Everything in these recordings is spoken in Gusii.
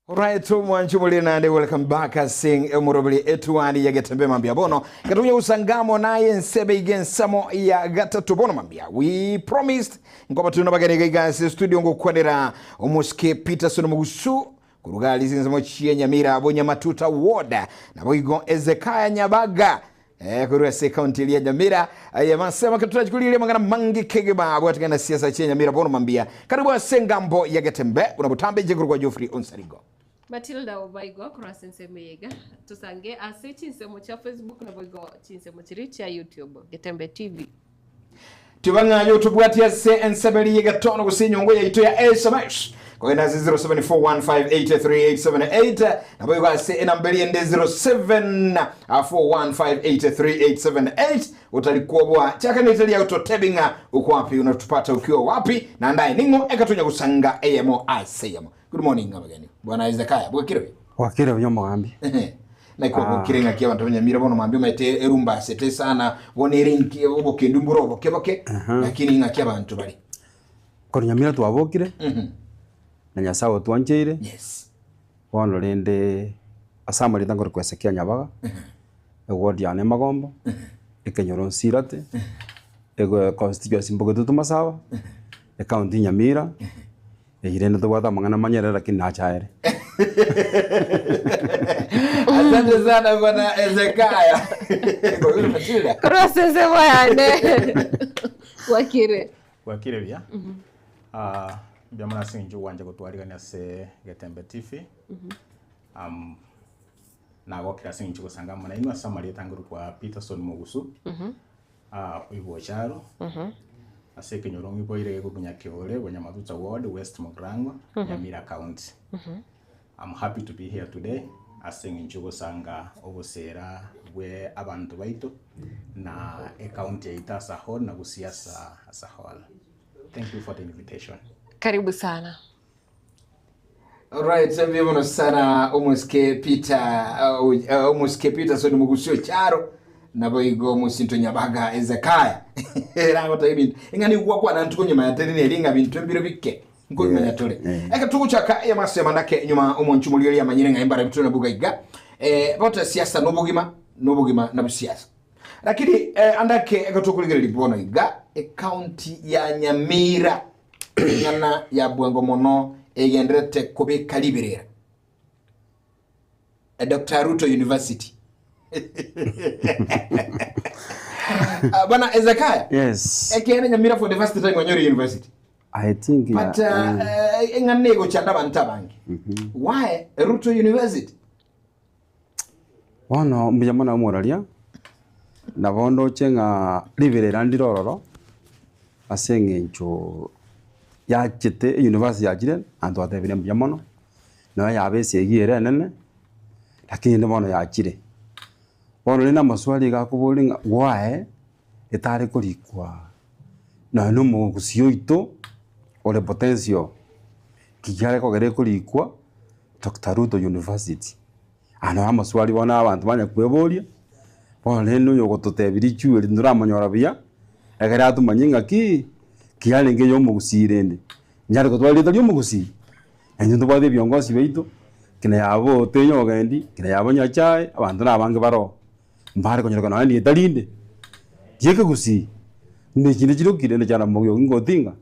Alright, omwanchi omorire naende welcome back ase omoroberi etuani ya Getembe mambia bono gatonya gusangamo naye ensebe iga ensemo ya gatato bono mambia we promised nkoba turi nabageni iga iga ase studio ngokwanera omosike Peterson Mugusu koruga aria ase ensemo chie Nyamira Bonyamatuta ward naboigo Ezekiah Nyabaga Eh, korwa ase ekaunti eria ya Nyamira aye masema keturachi korigereria amang'ana mange kegima abwatekana na siasa chia Nyamira bono mambia karibu ase engambo ya Getembe buna botambe inche nkorokwa Geoffrey Onsarigo. Matilda Obaigo korwa ase ensemo eye iga tosange ase chinsemo chia Facebook naboigo chinsemo chiria chia YouTube Getembe TV. Tiba ng'a aye otobwatie ase enseberi y'egetono gose enyongo yaito ya SMS kogenda ase 0741583878 naboigo ase enamberi ende 0741583878 otari kwoboa chaka nerita riao totebi ng'a uko wapi unatupata ukiwa wapi naende aye ning'o ekatonya gosanga eyemo ase eyemo Good morning abageni bwana Hezekiah bwakire buya Bwakire buya omogambi. Naki kwabokire ng'aki abanto banyamire bono mambia omanyete erumbasete sana bono ere inki obokendu mbore oboke boke lakini ng'aki abanto bare. Korwa Nyamira twabokire, na Nyasae otwancheire, Yes. bono rende ase amarieta nkorokwa Hezekia Nyabaga, eward yane Magombo, ekenyoro Nsirate, ego constituency Mbogetutu Masaba, ecounty Nyamira. Eyio rende tobwate amang'ana manyerere lakini nache aere. Asante sana bwana Hezekiah. Kwa hiyo Matilda. Korwa ase ensemo yane bwakire. Bwakire buya. Ah, mbuya mono ase eng'encho ogwancha gotwarigania ase Getembe TV. Um, nagokire ase eng'encho gosanga amo nainwe ase amarieta angorokwa Peterson Mogusu. Oibocharo, ase ekenyoro ng'iboire gekorokwa Nyakeore, Bonyamatuta Ward, West Mugirango, Nyamira County. I'm happy to be here today ase eng'encho yogosanga obosera bwe abanto baito na ecounty yaito as a whole na Gusii as a, as a whole. Thank you for the invitation. Karibu sana. Alright, mbuya mono sana omosike Peter uh, uh, omosike Peterson Mugusi Ocharo naboigo omosinto Nyabaga Hezekiah eragoteba ebinto ing'a nigo gwakwana ntuko nyuma ya teri neri ng'a binto mbiro bike nkobimanya tore eke tugochaka eyamaso ya manake nyuma omonchi omorigereria amanyire ng'a embara bitore nabuga iga eh, bote siasa nobogima nobogima na busiasa lakini eh, andake eke tokorigereria bono iga ecounty ya Nyamira Eng'ana ya bwango mono egendererete kobeka riberera. Doctor Ruto University. Ah, Bwana Hezekiah. Yes. Ekeene Nyamira for the first time wanyore university. I think But uh, eh, eng'ana egochanda abanto abange. Why Ruto University? Bono mbuya mono omoraria, nabo ndoche ng'a riberera ndire ororo, ase eng'encho yachete euniversity yachire naende twatebire mbuya mono, nonya yaba esegi ere enene, lakini rende bono yachire. Bono rende amaswali iga akoboria ng'a why etare korikwa nonya na omogusii oito ore potential, ki kiare kogera ekorikwa Doctor Ruto University. Aya naro amaswali bono abanto banya kweboria, bono rende oyo ogototebia richuo eri ntoramonyora buya, ekere atomanyie ng'aki, ki arenge ya omogusii rende, nyare gotwara erieta ria omogusii? Na intwe ntobwate ebiongosi baito, kina yabo Otenyo Ogendi, kina yabo Nyachae, abanto na abange baroo, mbare konyorekana nonye rieta rinde, ria ekegusii, buna echinde chirokire na Jaramogi Oginga Odinga,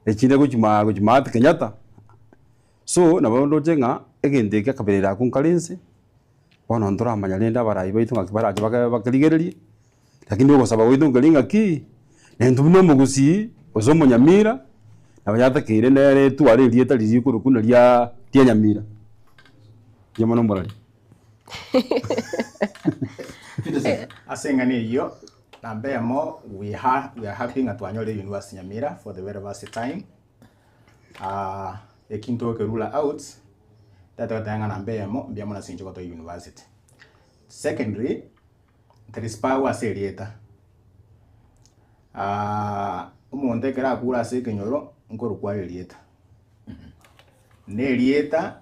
echinde gochia maa gochia maate Kenyatta. So nabo ndoche ng'a egento eke akaberera akwo nkare inse, bono ntoramanya rende abarai baito ng'aki barache bake bakerigererie, lakini ogosaba gwaito nkeri ng'aki, nentwe buna omogusii, gose omonyamira, nabo yatakeire nere etware erieta riria rikorokwa buna riaa ria nyamira. Mbuya mono mborari. Ase eng'ana eyio, namba eyemo, we ha we are happy ng'a twanyorire University Nyamira for the very first time. Eki ntokerura out, tari togoteba ng'a namba eyemo mbuya mono ase eng'encho gotoa university. Secondly, there is power ase erieta, omonto ekero akure ase ekenyoro nkorokwa are erieta, na erieta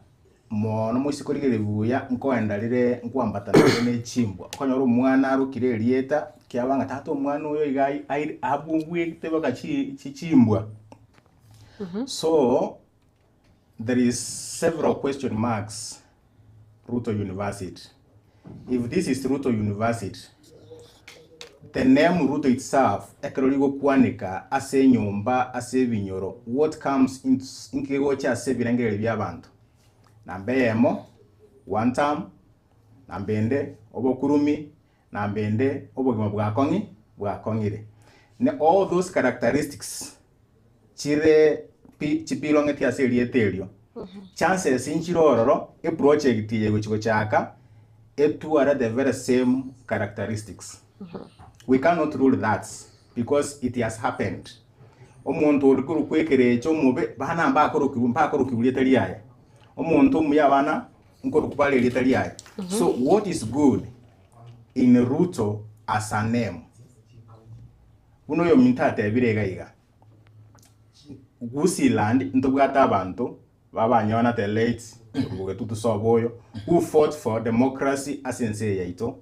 mono moise korigereria buya nkoenda rire nkoambatana rire ne chimbwa, okonyora omwana arokire erieta kiaba ng'a tata omwana oyo iga ai aire abwobwete mpaka chi chi chimbwa. So, There is several question marks Ruto University. If this is Ruto University, the name Ruto itself ekero rigokwaneka ase enyomba ase ebinyoro, what comes into nkegocha ase ebirengererio bia abanto? Namba eyemo, one term, namba ende, obokurumi, namba ende, obogima bwakong'i bwakong'ire. Ne all those characteristics chire pi chipilong'eti ase erieta erio, chances nchire ororo eproject eye egochi gochaka etware the very same characteristics. We cannot rule that because it has happened. Omonto ore korokwa ekerecha omobe, bana mbakorokigwa mbakorokigwa rieta riaye, omonto omuya abana nkorokwa bare erieta riaye. So what is good in Ruto as a name? Buna oyominto atebire iga iga, Gusiiland ntobwate abanto babanyona the late Orugogetutu Sobo oyo, who fought for democracy ase ense eye yaito,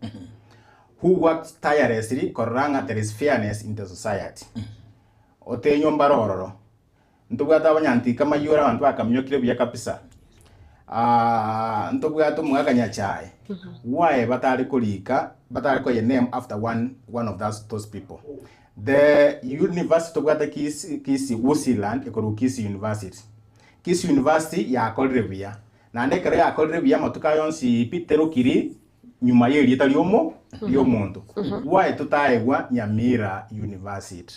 who worked tirelessly korora ng'a there is fairness in the society. Otenyo mbare ororo. Ntobwate abanyantika mayore abanto bakaminyokire buya kabisa. Ah, ntobwate omogaka Nyachae. Why batare korika, batare koye name after one, one of those, those people. The university tobwate Kisii, Kisii, Gusiiland ekorwa Kisii University. Kisii University yakorire buya. Naende ekero yakorire buya amatuko aya onsi pi terokiri nyuma y'erieta riomo riomonto. Why totaegwa Nyamira University?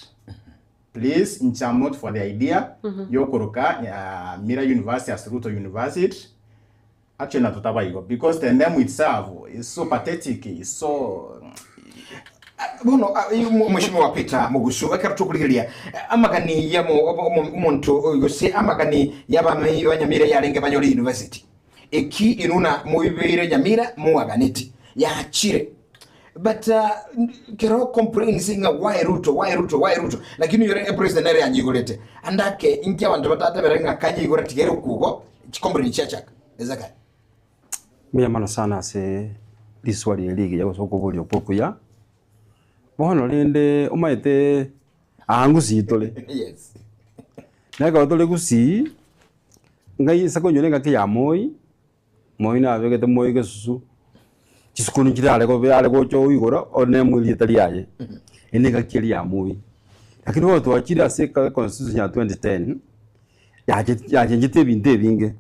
Please inche am not for the idea yokoroka Nyamira University as Ruto University. Actually natotaba igo because the name itself is so pathetic, is so Bono Mheshimiwa Peter Mugusu, ekero tokorigereria amagani ya omonto gose amagani y'abana ba Nyamira yarenge banyore university, eki inwe na moibeire Nyamira moaganeti yachire but kero complains ng'a why Ruto, why Ruto, why Ruto, lakini oyore epresident nere yanyeigorete ande ake inki abanto batatebere ng'a kanyeigora tiga ere okugo chicomplain chiachaka Ezekiel. Mbuya mono sana ase riswali eri rigiya gose okoboria okwo okuya. Bono rende omanyete aa ngusii tore, Yes. na ekero tore gusii, ngai ase konyora engaki ya moi, moi nabegete moi gesusu, chisukuru nchire are gobe are gocha oigoro onemo erieta riaye, eye na engaki eria ya moi. Lakini bono twachire ase eka econstitution ya 2010, yache yachenchete ebinto ebinge.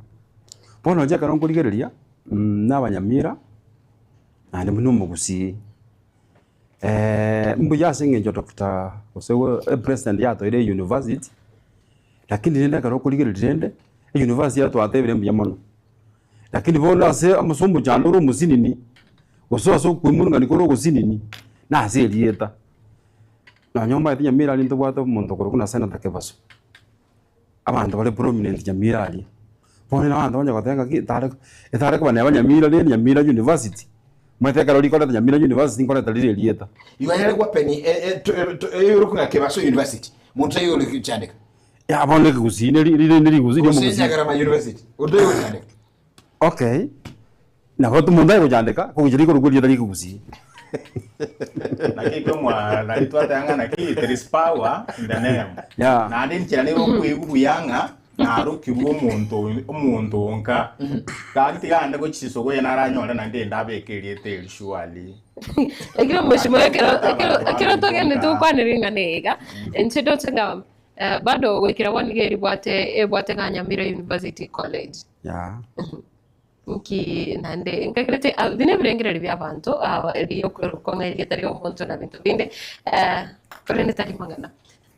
Bono inche ekero nkorigereria, na abanyamira, naende buna omogusii, mbuya ase eng'encho Doctor gose epresident yatoeire euniversity, lakini rende ekero okorigereria rende, euniversity yatwatebire mbuya mono. Lakini bono ase ase omochando ore omosinini, gose ase okoimurung'ani kore ogosinini, nase erieta. Nonye omanyete Nyamira aria ntobwate omonto okorokwa buna Senator Kebaso. Abanto bare prominent Nyamira aria, bono abanto banya goteba ng'aki etare etare koba neba Nyamira rende Nyamira University, omanyete ekero rikoreta Nyamira University nkoreta rire erieta. Igo anyare gwapeni eyorokwa ng'a Kebaso University, monto taiyo ore gochandeka. Ya bono ekegusii neri rire nerigusi Gose ri'omogusii. Nyagarama University, onde taiyo gochandeka. Okay, nabo omonto aye gochandeka, kogocha rikorokwa erieta ri'ekegusii. Naki ekio mwa nari twateba ng'a naki there is power in the name. Yeah. Naende enchera nigo okoigwa buya ng'a narokirwe omonto omonto onka. Gaki tiga ande gochia sogoya naranyore naende ende abeke erieta eri surely. Ekero mheshimiwa ekero ekero ekero togenderete gokwanera eng'ana eye iga, inche ndoche ng'a bado goikera bono iga eribwate ebwate ng'a Nyamira University College. Yeah. Nki naende nkagerete ebi nebirengererio bia abanto aba erio okoerokwa ng'a erieta ria omonto na binto binde, korende tari mang'ana.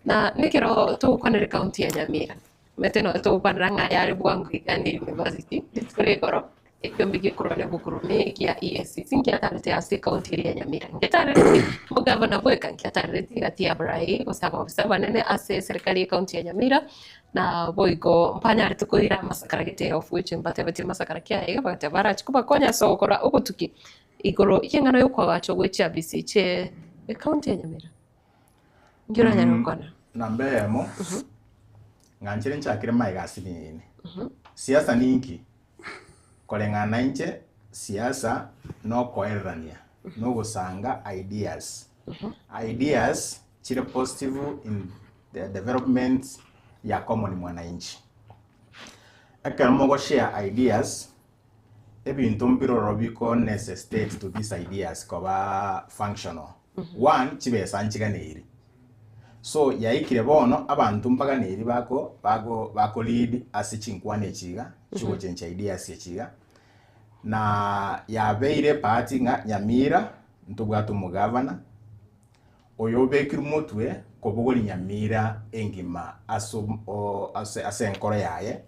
Na nekero togokwanera ekaunti ya Nyamira, omanyete nonye togokwanera ng'a yare bwango iga ne university, rituko ria igoro, ekiombe gekorwa bokorome gia EACC nkiatarete ase ekaunti eria ya Nyamira. Ngetarereti omogavana bweka, nkiatarereti egati ya abarai gose abaofisa abanene ase eserikari ye ekaunti ya Nyamira, Naboigo mbanyarete koira amasakara gete of which mbatebetie amasakara ki aye iga bagateba barache kobakonya ase ogokora obotuki igoro y'eng'ana y'okoagachwa gwe chiafisi chie ecounty ya Nyamira. Inki oranyare gokwana? Namba eyemo, ng'anchire nchakire magega ase nini. Siasa ninki? Koreng'ana nainche, siasa nokoererania, nogosanga ideas. Ideas chire positive in the development ya common mwananchi. Ekero mogoshare ideas, ebinto mbiroro biko necessitate to these ideas koba functional. One, chibesa nchiganeiri. So yaikire bono abanto mbaganeiri bako bako bako lead ase chinkwana echi iga, chigochenchia ideas echi iga, na yabeire ebahati ng'a Nyamira ntobwate omogavana, oyo obekirwe motwe kobogoria Nyamira engima ase ase ase enkoro yaye,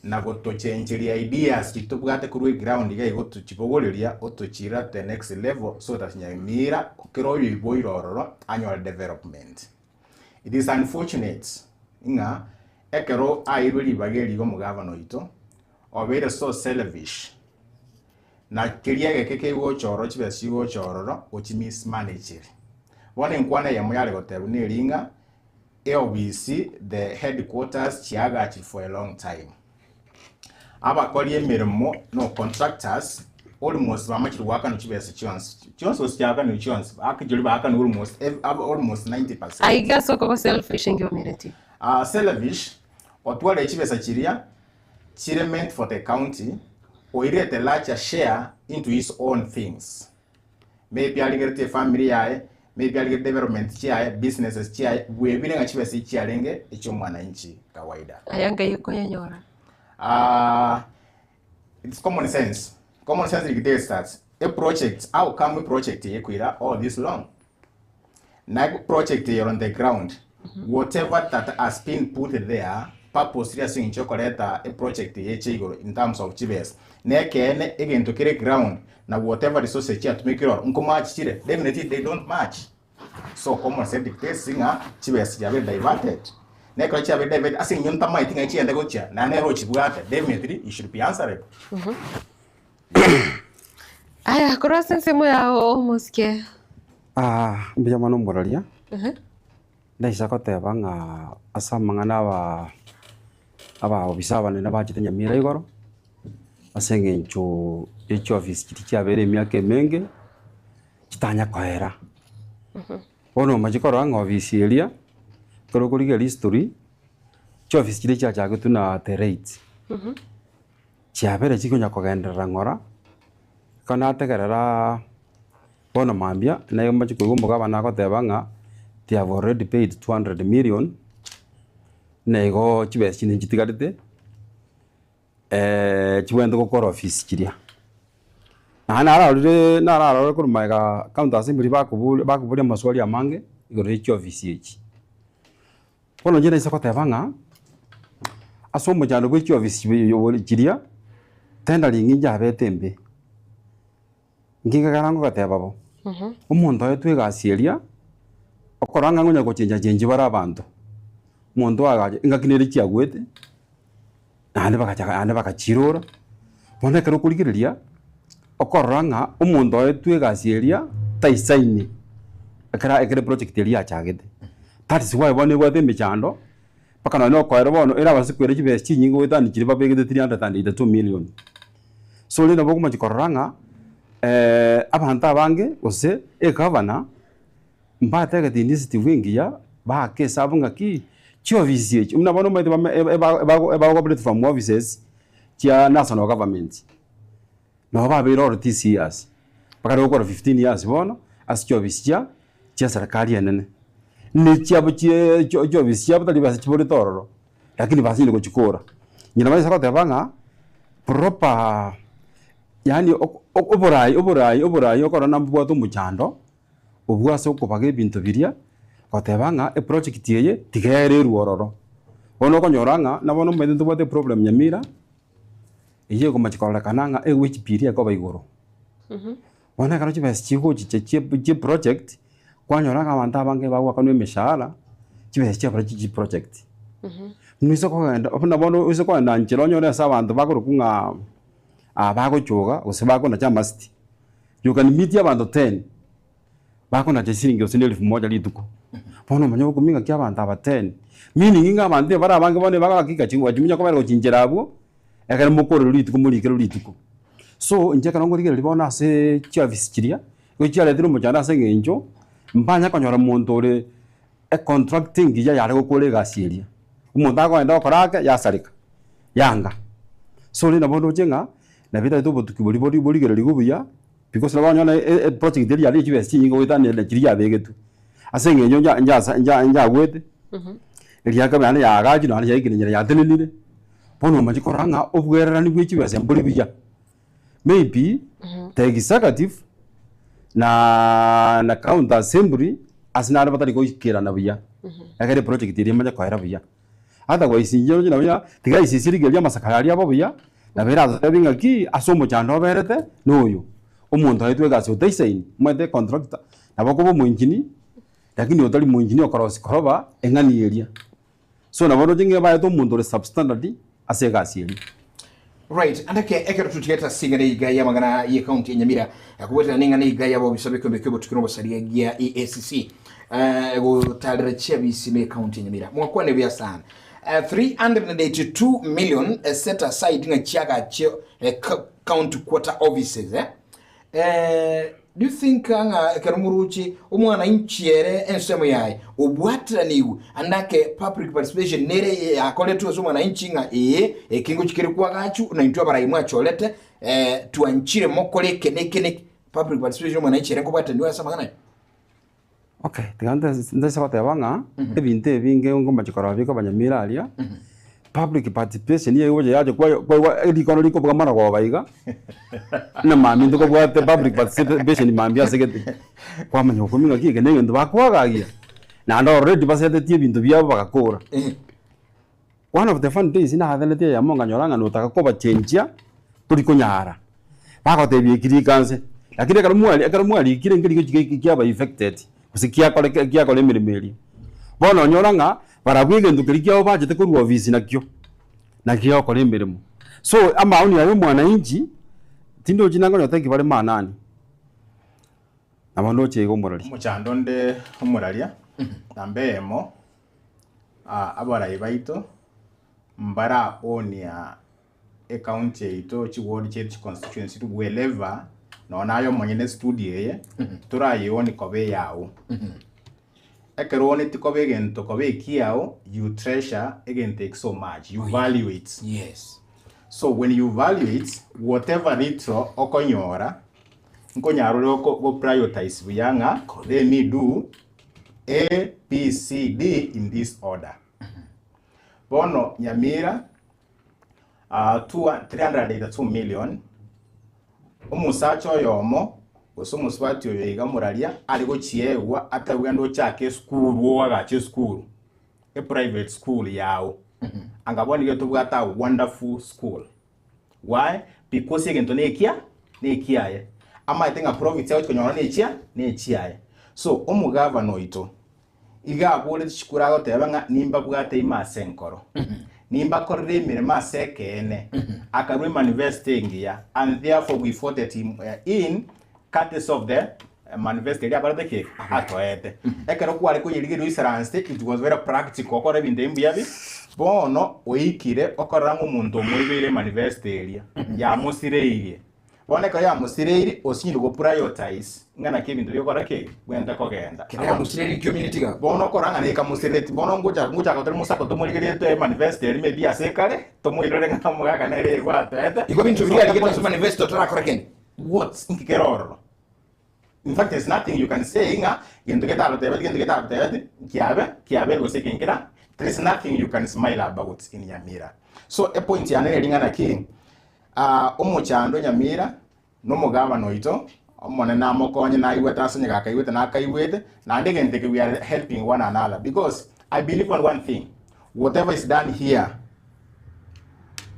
na gotochencheria ideas chiria tobwate korwa eground iga igo tochibogoreria otochiira to the next level so that Nyamira kera oyoiboire ororo anyore development. It is unfortunate ng'a ekero airwe ribaga eri iga omogavana oito, obeire so selfish, Na keria egeke kegocha ororo chibesa chigocha ororo ochi mismanagere. Bono enkwana eyemo yare gotebwa neri ng'a eobisi the headquarters chiagachire for a long time. Abakori emeremo no contractors almost bamachire goakanwa chibesa chionsi, chionsi gose chiakanirwe chionsi actually baakanirwe almost almost 90%. Aiga ase okoba selfish nkiumiretie. Selfish, otware chibesa chiria chire meant for the county, oirete larger share into his own things. Maybe arigeretie efamiri yaye, maybe arigeretie development chiaye, businesses chiaye, bwebire ng'a chibesa echi chiarenge echi'omwananchi kawaida. Aya ngai okoyanyora. Ah, it's common sense. Common sense dictates that a project, how come a project eye ekoira all this long? Na project eye on the ground, whatever that has been put there purposely ase eng'encho yokoreta eproject eye eche igoro in terms of chibesa, nekeene egento kere ground na whatever resources chiatumekire oro nkomatch chire? Definitely they don't match. So common sense dictates ng'a chibesa chiabeire diverted. Na ekero chiabeire diverted ase eng'encho ntamaeti ng'ai chiagende gochia, naende nere ochibwate, definitely he should be answerable. Aya, korwa ase ensemo yao omosike. Ah, mbuya mono omoraria, ndaisa goteba ng'a ase amang'ana aba abaofisa abanene bachete Nyamira igoro, ase eng'encho ye chiofisi chiria chiabeire emiaka emenge, chitanya koera. Bono omache korora ng'a ofisi eria, ekero okorigia history, chiofisi chiria chiachagetwe na the late. Chiabere chikonya kogenderera ng'ora, ekero nategerera bono mambia, naye mbache koigwa omogabana agoteba ng'a they have already paid 200 million, na igo chibesa chinde nchitigarete chibwenerete gokora ofisi chiria. Naende nararorire nararore korwa magega county assembly bakoboria bakoboria amaswali amange igoro ya chiofisi echi. Bono inche naisa goteba ng'a, ase omochando bwe chiofisi chiria, tendering yabete embe. Nkigekera ngogoteba bo, omonto oetwe egasi eria, okorora ng'a ngonya gochenja chenji bare abanto, omonto agacha engaki nere chiagwete, naende bagacha naende bagachirora, bono ekero okorigereria, okorora ng'a omonto oetwe egasi eria taisaini ekero ekero eproject eria yachagete. That is why bono ebwate emechando, mpaka nonye na okoera bono ere abase koira chibesa chinyinge goetania chiria babegete 382 million. So rende nabo okomochia korora ng'a abanto abange gose egavana mbategete initiative engiya baake esabu ng'aki chiofisi echi buna bono omanyete bame ebago operate from offices chia national government. Nabo babeire oro TC years, bakare gokora 15 years bono ase chiofisi chia chia serikali enene. Ne chiabo chie chio chiofisi chiabo tari besa chiborete ororo, lakini basinyire gochikora. Ng'ina baisa goteba ng'a proper yaani oko oborai oborai oborai okorora nambobwate omochando, obwo ase okobaga ebinto biria, goteba ng'a eproject eye tiga ererwe ororo. Bono okonyora ng'a na bono omanyete ntobwate eproblem Nyamira, Eyio egomachi kororekana ng'a ewage bill ekoba igoro. Bono ekero chibesa chigochicha chie chie project, kwanyora ng'a abanto abange bagoakanwa emeshahara, chibesa chiabora chi chiproject. Noise kogenda buna bono oise kogenda nchera onyore ase abanto bakorokwa ng'a aa bagochoga gose bakonacha amasiti, you can meet abanto ten. Bakonacha chisiringi gose ne elfu moja rituko. Bono omanye ogokumia ng'aki abanto aba ten, meaning ng'a abanto bare abange bono ebagakika ching'wachi kobera gochinchera abwo, ekero mokorerwa rituko morikerwe rituko. So inche ekero nkorigereria bono ase chiofisi chiria, nigo chiaretire omochando ase eng'encho, mbanya konyora monto ore econtract engiya yare gokora egasi eria. Omonto akogenda gokora ake, yasareka, yanga. So rende nabo ndoche ng'a nabo etagete obotuki boria bori borigererigwe buya, because nabo okonyora e- eproject eria yare chibesa chinyinge goetania na chiria yabegetwe. Ase eng'encho nja njasa nja njagwete, eria kabere naende yaagachire naende yaikire nyera yatenenire, bono omanye korora ng'a obwererani bwa echibesa mbori buya. Maybe the executive na na county assembly ase nare batari goikerana buya, ekero eproject eria emanye koera buya. Otherwise inche roche nabo ya tiga ICC rigereria amasakara aria abo buya, nabo eratotebi ng'aki ase omochando oberete na oyo. Omonto aetwe egasi otaisaini, omanyete econtractor, nabo okoba omoengineer, lakini otari moengineer okorosia koroba eng'ani eria. So nabo roche ng'a ebaete omonto ore substandard ase egasi eria. Right, ande ke ekero totigete ase eng'ana iga y'amang'ana y'ecounty ya Nyamira kobwatana n'eng'ana iga y'abobisa b'ekeombe ki'obotuki n'obosaria gia EACC eh, gotarera chiabisi me county ya Nyamira mwakwane buya sana eh, 382 million eh, set aside ng'a chiagache eh, county quarter offices eh. Eh, do you think ng'a ekero moruchi omwana inchi ere ensemo yaye obwatiranigwe ande ake public participation nere yakoretwe ase omwana inchi ng'a ee eke ngochi kere kwagachu na intwe abarai mwachorete eh, twanchire mokore eke na eke na eke public participation omwana inchi ere nkobwatanigwe ase amang'ana aya? Okay, tiga nte- ntese goteba ng'a ebinto ebinge ngomachi korora bikoba Nyamira aria, public participation nigo egocha yacha kwaye kwaigwa erikono rikobuga marogoba iga, na mambia ntokobwate public participation mambia ase gete, kwamanya gokumia ng'aki eke na egento bakoagagia, naende already basetetie ebinto biabo bagakora. One of the funny days naathanete eyemo nkanyora ng'a notaka kobachenchia tori konyara, bagotebia eki rika nse, lakini ekero mwari ekero mwarikire nkeri gochi geki kiaba effected gose kiakora eke kiakora emeremo eria. Bono onyora ng'a barabwo egento keria kiabo bachete korwa ofisi nakio, nakio gegokora emeremo. So amaoni aya omwananchi, tindochi nangonyora ki bare maanani, nabo ndoche iga omorari. Omochando onde omoraria, namba eyemo. Abarai baito mbaraoonia ecounty yaito, chiward chiaito, chiconstituency wherever nonya naye omonyene estudio eye, torayeonie koba eyao. Ekero ooneti koba egento koba ekiao, you treasure egento eki so much, you value it. Yes. So when you value it, whatever little okonyora, nkonyara ore go prioritize buya ng'a let me do A, B, C, D in this order. Bono Nyamira uh, 382 million omosacha oyomo gose omosubati oyo iga moraria are gochiegwa atagwende ochake esukuru oagache esukuru e private school yao anga bono iga tobwate a wonderful school Why? Because egento nekia, nekiaye. Amaete ng'a profits agochi konyora nechia, nechiaye. So, omogavana oito, iga aboreti chikura agoteba ng'a nimbabwate ime ase enkoro, nimbakorere emeremo ase ekeene, akarua emanifesto engiya, and therefore we voted him in courtesy of the manifesto eria akorete ki? Atoete. Ekero kware koyerigeria oisaransete, it was very practical, okore ebinto ebi mbuya bi, bono oikire okorora ng'a omonto omoibeire emanifesto eria, yamosireirie. Bono ekero yamosireirie, osinyire go prioritize ng'a naki ebinto bigokora ki? Bwente kogenda. Kero yamosireirie community iga. Bono okorora ng'a nekamosireti, bono ngocha ngochaka tore mosako tomorigererie toe emanifesto eria maybe ase ekare, tomoirore ng'a omogaka nere igo atoete. Igo ebinto biria arigete ase manifesto torakora kende. What? Inki kere ororo? In fact there's nothing you can say ng'a gento getarotebeti gento getarotebeti kiabe kiabe gose eke nkera there is nothing you can smile about in Nyamira. So epoint yane neri ng'a naki ah, omochando Nyamira na omogabana oito omonene amokonye naigwete ase onye gakaigwete nakaigwete naende egento eke we are helping one another because I believe on one thing whatever is done here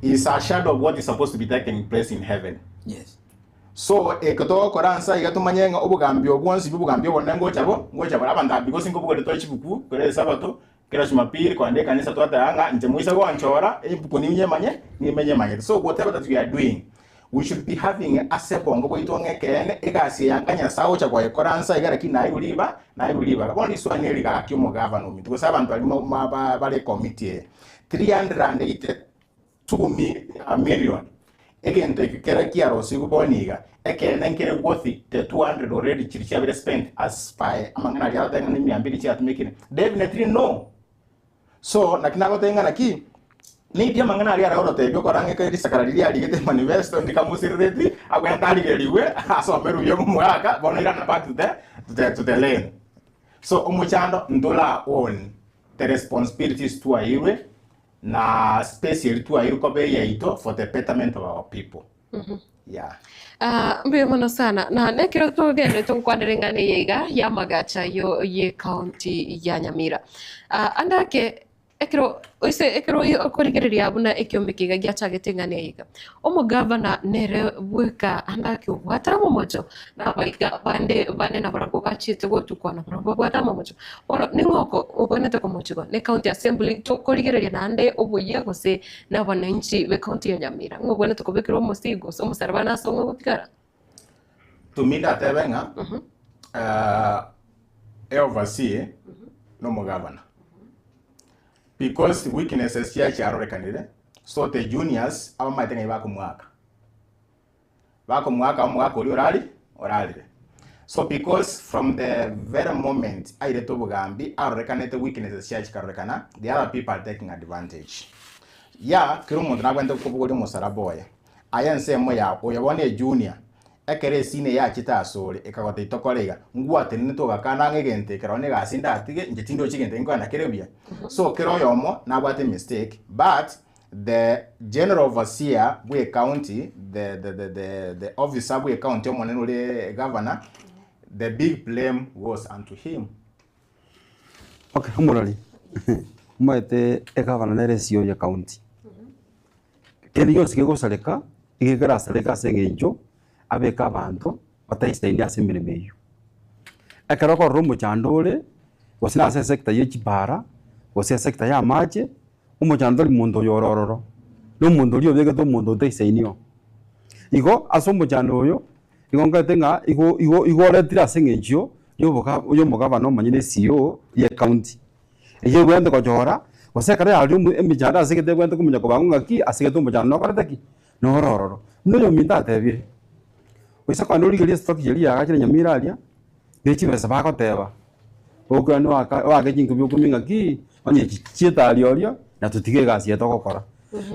is a shadow of what is supposed to be taking place in heaven. Yes. So eke togokora nsa iga tomanye ng'a obogambi obo bwonsi bi obogambi obonene ngocha bo ngocha bore abanto aba because nkobogori toe chibuku kera esabato kera jumapili kogenda ekanisa twateba ng'a inche moise gonchora ebuku ninyemanye nimenye manyete so whatever that we are doing we should be having ase obongo bwaito ng'a ekeene egasi eye anga Nyasaye ogocha koyekora nsa iga lakini nairwe riba nairwe ribaga bono riswali neri gaki omogavana ominto gose abanto baria mo ma ba bare ekomiti eye 382 million egento eke kere kiarosigwe bono iga ekeene nkere worth the 200 already chiria chiabere spent as by amang'ana aria agoteba ng'a ne mia mbili chiatumekire definitely no so naki nagoteba ng'a naki. Maybe amang'ana aria aragototebia okora ng'a ekero risakara riria arigete manifesto ndikamoserereti, agwente arigerigwe asomerwe buya omogaka bono irana back to the to the to the lane. So omochando ntora own the responsibilities twaeirwe na space eria twaeirwe koba eyaito for the betterment of our people. Yeah. Ah, mbuya mono sana na nekero togende togokwanera eng'ana eye iga y'amagacho ayio y'ecounty ya Nyamira. Ah, ande ake Ekero ase ekero okorigereria buna ekiombe kiga giachagete eng'ana eye iga, omogavana nere bweka ande ake obwate amamocho, na abaiga bande bane nabarabwo bachiete gotukwa nabarabwo babwate amamocho. Bono ning'o oko obwenerete komochigwa? Ne county assembly tokorigereria naende oboyia gose na abananchi be county ya Nyamira? Ng'o obwenerete kobekerwa omosigo gose omosaraba nase ong'o ogotigara? To me ndatebe ng'a eoverseer na omogavana because weaknesses chiaye chiarorekanire so the juniors abamaete ng'ai bakomoaka bakomoaka omogaka oria orari orarire so because from the very moment airete obogambi arorekanete weaknesses chiaye chikarorekana the other people are taking advantage yeah kera omonto nabwenerete kobogoria omosaraba oye Aye ensemo yao, oyo bono ejunior, ekero esini eye yachete asore, ekagotebia tokore iga, ngwatenenete ogakana ang'e egento eke rono egasi ndatige, inche tindochi egento eke nkoenda kere buya. So kera oyomo nabwate emistake, but the general overseer bwe ecounty, the the the the the officer bwe ecounty omonene ore governor, the big blame goes unto him. Okay, omorori, omanyete egavana nere esio ye county. Kende gionsi kegosareka, nigo kerasareke ase eng'encho abeke abanto bataisaini ase emeremo eyio. Ekero okorora omochando ore, gose nase esector ye chibara, gose esector ya amache, omochando tori monto oyo ore ororo, na omonto oria obegete omonto otaisaini oo. Igo ase omochando oyo, nigo nkaete ng'a igo igo igo oretire ase eng'encho ya oboga ya omogabana omonyene CEO ye ecounty. Eyio egwenerete gochora, gose ekero yaria omo emechando ase egete egwenerete komanya kobangwa ng'aki ase egete omochando nokorete ki? Noro ororo. Buna oyominto atebire, gose kogenda origererie estoki eria yaagachire Nyamira aria, ne chibesa bagoteba, okogenda oaka oake chinkobi okumie ng'aki, onye echi chietari oria, na totige egasi eye togokora.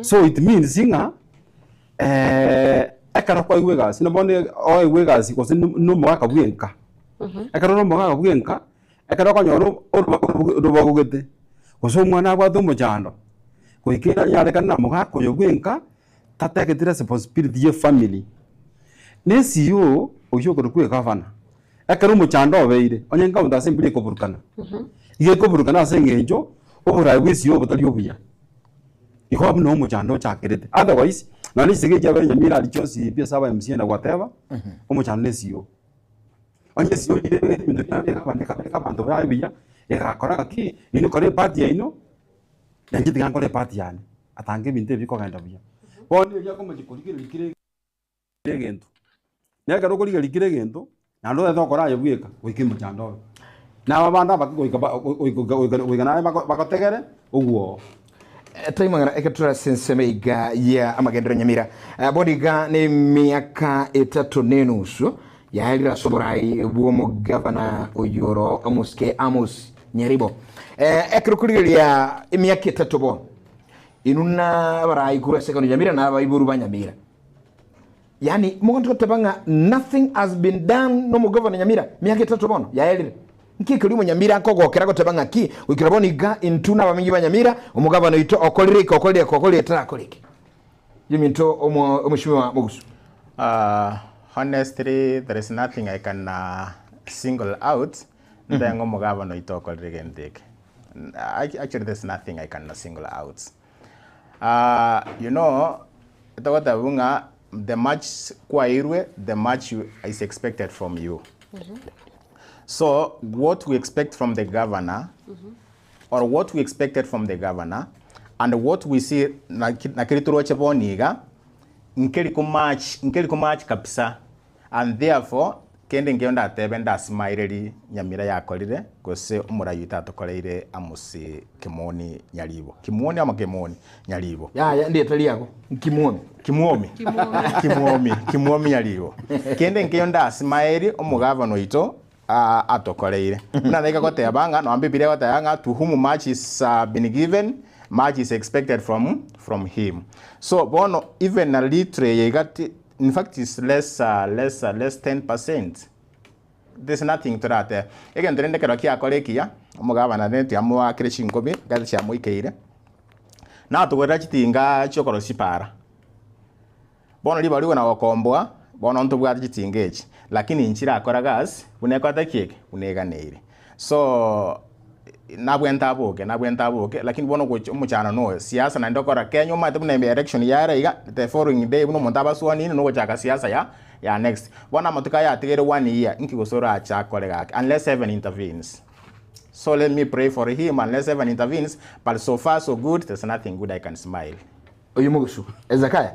So it means ng'a ekero kwaigwa egasi, na bono oegwe egasi gose na omogaka bwa enka, ekero ore omogaka bwa enka, Ekero okonyora orobagogete, gose omwana abwate omochando, goika enyarekane na omogaka oyo bwenka tateketi responsibility ye family. Na esio oyio okorokwa egavana, ekero omochando obeire, onye nkaunti ase embura ekoburukana, iga ekoburukana ase eng'encho oborayi bwa esio botari obuya. Igo abwo noo omochando ochakerete. Otherwise, nonya na chisegi echi abeire Nyamira aria chionsi pi ase aba MCA na whatever, omochando na esio. Onye esio riire ebinto biaye ekabandeka beka abanto baye buya, egakora ng'aki, inwe kora epart yaino, na inche tiga nkore epart yane, atange ebinto ebi bikogenda buya. Bono erio akomochia korigereria kera egento, na ekero okorigereria kera egento, naende otagete gokora aye bweka, goika emochando obe. Na aba bande abake goika ba goika goika goika naye bagotegere ogwo oo. Taimang'ana ekero tore ase ensemo iga ya amagenderero Nyamira. Bono iga nemiaka etato na enusu yaerire ase oborai bw'omogavana oyoro omosike Amos Nyaribo. Ekero okorigereria emiaka etato bono, inwe na abarai korwa ase ekero Nyamira na abaibori ba Nyamira. Yaani mogontwe goteba ng'a nothing has been done nomogavana Nyamira miaka etato bono yaerire. Nki ekeria omonyamira akogokera goteba ng'a ki goikera bono iga intwe nabamenyi ba Nyamira omogavana oito okorire eke okorire eke okorire tarakora eke. Ominto omo omweshimiwa Mogusu. Honestly there is nothing I can single out nte ng'a omogavana oito okorire egento eke. Actually there is nothing I can single out. You know, togoteba ng'a the much kwaeirwe, the much you is expected from you. So what we expect from the governor or what we expected from the governor and what we see naki nakeri toroche bono iga, nkeri ko match nkeri ko match kabisa And therefore, kende nkeiyo ndatebe ndasimaireri nyamira yakorire, gose omorai oito atokoreire Amos Kimoni Nyaribo. Kimoni ama Kemoni Nyaribo. Yaya, ndieta riago Nkimwomi. Kimwomi. Kimwomi. Kimwomi Nyaribo. Kende nkeiyo ndasimaeri omogavana oito atokoreire. Buna naika goteba ng'a, nonya Bibilia egoteba ng'a to whom much is been given, Much is expected from from him. So bono even na litre eye iga ti in fact is less less less 10%. There's nothing toratebe. Egento rende ekero kiakora ekiya, omogabana rende tiamoakire chinkobi, gati chiamoikeire, natogorera chitinga chiokorosia chipara. Bono ribaga rigwe na gokomboa, bono ntobwate chitinga echi, lakini nchirakora gasi buna ekorete ki eke? Buna eganeire. So, nabwente aboke, nabwente aboke, lakini bono ogocha omochando noyo, siasa naende okora Kenya omanyete buna election yare iga, the following day buna omonto abaswanire nogochaka siasa ya ya next. Bono amatuko aya atigaire one year, inki gose orache akore gaki unless heaven intervenes. So let me pray for him unless heaven intervenes, but so far so good, there's nothing good I can smile. Oyio mogusu, Hezekia,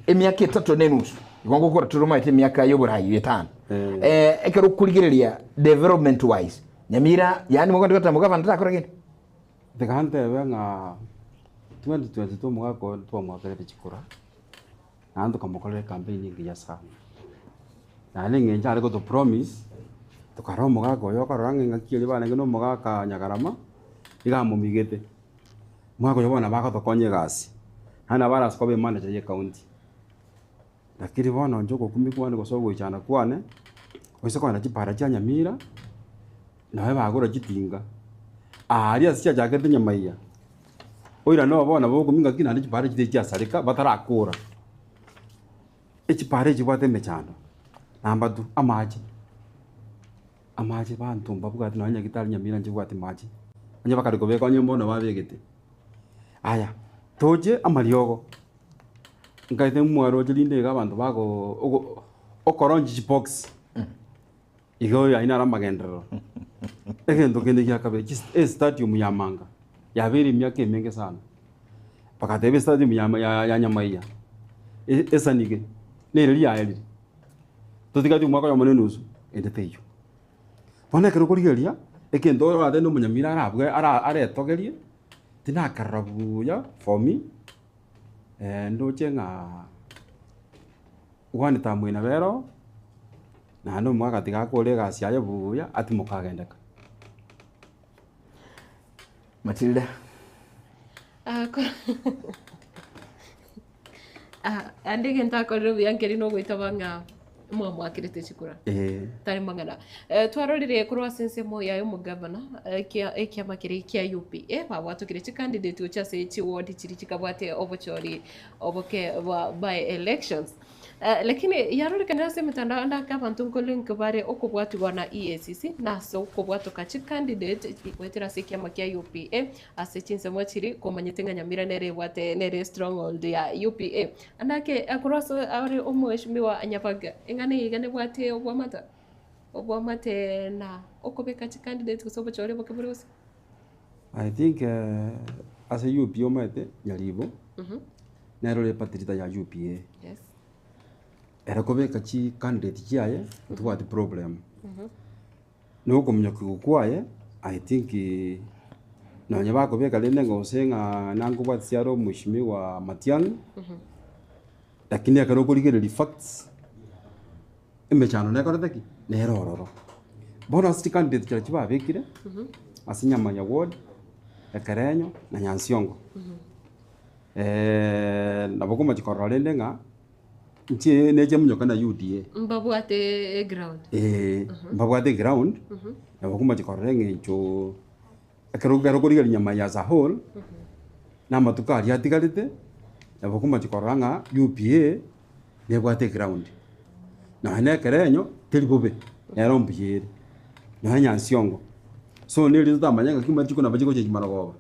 emiaka etato na enusu, igo ngokora tore omanyete emiaka y'oboraai etano. Eh, ekero okorigereria development wise, Nyamira yaani mogende goteba omogavana tarakora gento? Tiga ntebe ng'a 2022 omogaka oyo ntwamoakerete chikura, naende tokamokorera ecampaign engiya sana. Naende eng'encho are goto promise, tokarora omogaka oyo okorora ng'a engaki eria barenge na omogaka Nyagarama, iga amomigete. Omwaka oyo bono nabo agotokonya egasi, naende nabo arase koba emanager ya ecounty. Lakini bono inche ogokumia kwane gose ogoichana kwane, gose kogenda chipara chia Nyamira, naye bagora chitinga, aaria ase chiachakete nyamaiya, oirane oo bono nabo ogokumia ng'aki naende chipara echi tichiasareka batarakora. Echipara echi chibwate emechando, number two, amache. Amache banto mbabwati nonya nyagetari Nyamira nchibwati mache, onye bakare kobeka onye mbono babegete. Aya, toche amariogo, nkaete mwaroche rinde iga abanto bago ogo okoronchi chibox, igo oyo aywo naro amagenderero. Egento kende gia kabere, chis estadium ya Manga, yabeire emiaka emenge sana, bagateba estadium ya ya ya Nyamaiya, e- esanige, nere riaerire. Totigati omwaka oyomo na enusu, ende teiyo. Bono ekero okorigereria, egento oratebe na omonyamira arabue ara aretogerie, tinakarora buya for me, ndoche ng'a one term eye nabo ero, naende omwaka tiga akore egasi yaye buya, atimoke agende ka. Matilda. Ah, ko- Ah, ande egento akorire buya nkeri nogoitaba ng'a mwamwakerete chikura. Ee. Tari mang'ana. Eh, twarorire korwa ase ensemo yaye omogavana, ekia ekiama keria kia UPA, babwatokire chicandidate gochia ase chiward chiria chikabwate obochori oboke bwa by elections. Lakini yarorekanire ase emetandao ande ake abanto nkolink bare okobwatigwa na EACC na ase okobwatoka chicandidate goetera ase ekiama kia UPA ase chinsemo chiria komanyete ng'a Nyamira nere ebwate nere stronghold ya UPA. Ande ake korwa ase are omweshimiwa Nyabaga eng'ana eye iga nebwate obwamata obwamate na okobeka chicandidate gose obochori oboke bore gose? I think ase UPA omanyete Nyaribo. Nere ore party leader ya UPA. Yes. Ere kobeka chi candidate chiaye, ntobwati problem. Na okominyokiwa kwaye, I think nonye bakobeka rende ng'a gose ng'a nankobwatisia are omweshimiwa Matiang'i, lakini ekero okorigereria facts, emechando nekorete ki? Nere ororo. Bono ase chicandidate chiria chibabekire, ase Nyamaya ward, Ekerenyo na Nyansiongo. Nabo okomochia korora rende ng'a inche neche monyoka na UDA. Mbabwate eground. Eeh, mbabwate eground, nabo okomochia korora eng'encho ekero ekero okorigereria Nyamai as a whole, na amatuko aria atigarete, nabo okomochia korora ng'a UPA nebwate eground. Nonya na ekerenyo, teri bobe, nero mbuya ere, nonya Nyansiongo. So neri totamanya ng'aki machiko nabo chigochengi marogoba.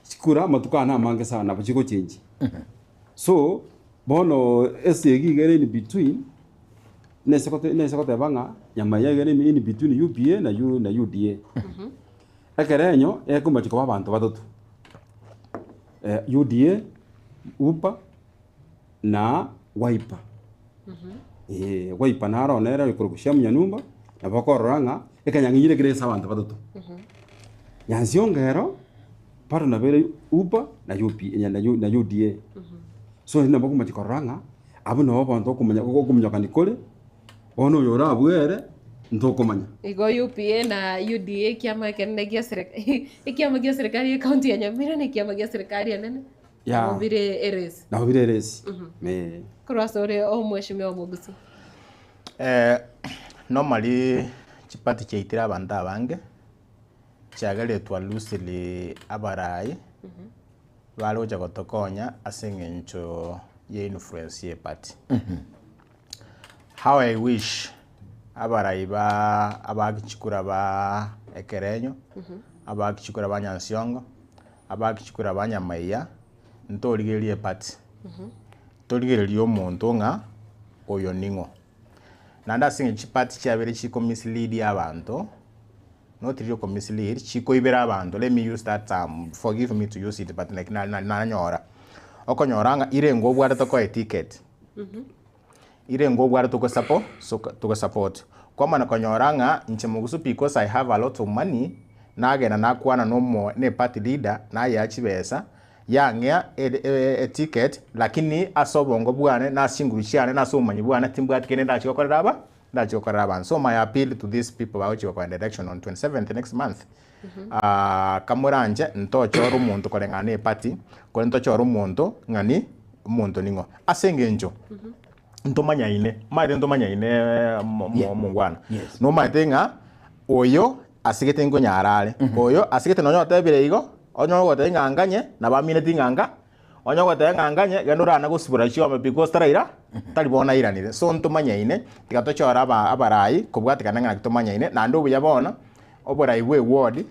Chikura amatuko aya namange sana nabo chigochenji. So, bono esegi iga ere in between, nese gote nese goteba ng'a nyama eye iga ere in between UPA na U na UDA. Ekerenyo, ekomochi koba abanto batato, UDA, UPA na Wiper. Eeh, Wiper naro nere okorokwa Shem Nyanumba, nabo okorora ng'a ekanyang'enyire kere ase abanto batato. Nyansiongo ero, bado nabo ere UPA na UP na U na UDA. So eri nabo okomochia korora ng'a abwo nabo abanto okomanya okominyokani kore, bono oyo orabue ere. Ntokomanya. Igo UPA na UDA ekiama ekenene gia serikali ekiama gia serikali ye county ya Nyamira na ekiama gia serikali enene Yeah. nabo bire eresi. Nabo bire eresi. Eh. Korwa ase ore omweshimiwa Omogusi. Eh, normally chipati chiaitire abanto abange, chiageretwa loosely abarai, bare gocha gotokonya ase eng'encho ye influence ye party. How I wish abarai ba abakichikura ba Ekerenyo, abakichikura ba Nyansiongo, abakichikura ba Nyamaiya, ntorigererie eparty, torigererie omonto ng'a oyo ning'o. Naende ase eng'encho chiparty chiabeire chiko mislead abanto, not really oko mislead, chikoibera abanto, let me use that term, forgive me to use it but like na- na- nanyora, okonyora ng'a ire ngobwate tokoe eticket. Ire ngobwate togosapo togosupport. Kwamana konyora ng'a inche mogusu because I have a lot of money, nagenda nakwana nomo ne party leader, nayea chibesa, yang'ea eticket, lakini ase obongo bwane na ase chinguru chiane na ase obomanyi bwane timbwati kende ndachie gokorera aba ndachie gokorera abanto. So my appeal to these people bagochia gokoenda election on 27th next month, kamoranche ntochore omonto koreng'ana na eparty, korende ntochore omonto ng'ani omonto ning'o. Ase eng'encho ntomanyaine, omanyete ntomanyaine omongwana, nomanyete ng'a oyo asigete nkonyara are, oyo asigete nonye otebire igo, onye ogoteba ng'a nganye, nabo amineti ng'a nga, onye ogoteba ng'a nganye, genda orana gosibora chiombe because taraira, tari bono airanire. So ntomanyaine, tiga tochore aba abarai kobwatekana ng'a naki tomanyaine, naende obuya bono, oborai bwa eward,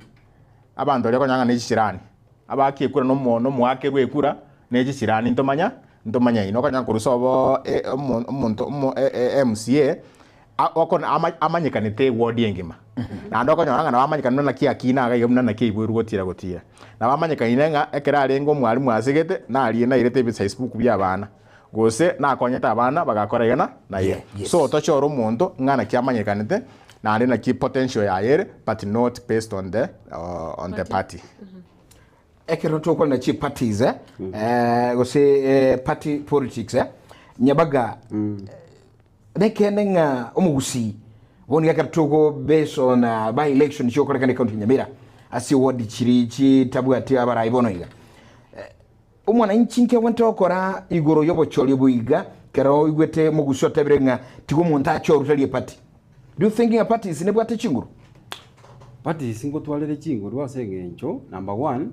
abanto baria okonyora ng'a ne chichirani, abaaki ekura na omo na omoakerwa ekura, ne chichirani ntomanya ntomanyaine. Okonyora korwa sobo omo omonto omo MCA. Amanyekanete eward engima, naende okonyora ng'a nabo amanyekanete buna naki akina iga iga buna naki aiboirwe gotira gotira. Nabo amanyekaine ng'a ekero arenge omwalimu asegete, naria nairete ebisaisibuku bia abana, gose nakonyete abana bagakora iga na na iga. So tochore omonto ng'a naki amanyekanete, naende naki potential yaye ere, but not based on the on the party. Ekero tokwana chiparties eh, gose party politics eh, nyabaga Nekeene ng'a omogusii bono nigo ekero togo based on by election chiokorekana ecounty ya Nyamira ase ward chiri chitabwati abarai bono iga. Omwananchi nki abwenerete gokora igoro y'obochori obo iga kero oigwete omogusii otebire ng'a tiga omonto achorwe tari eparty. Do you think ng'a parties nebwate chinguru? Parties ngotwarire chinguru ase eng'encho number one,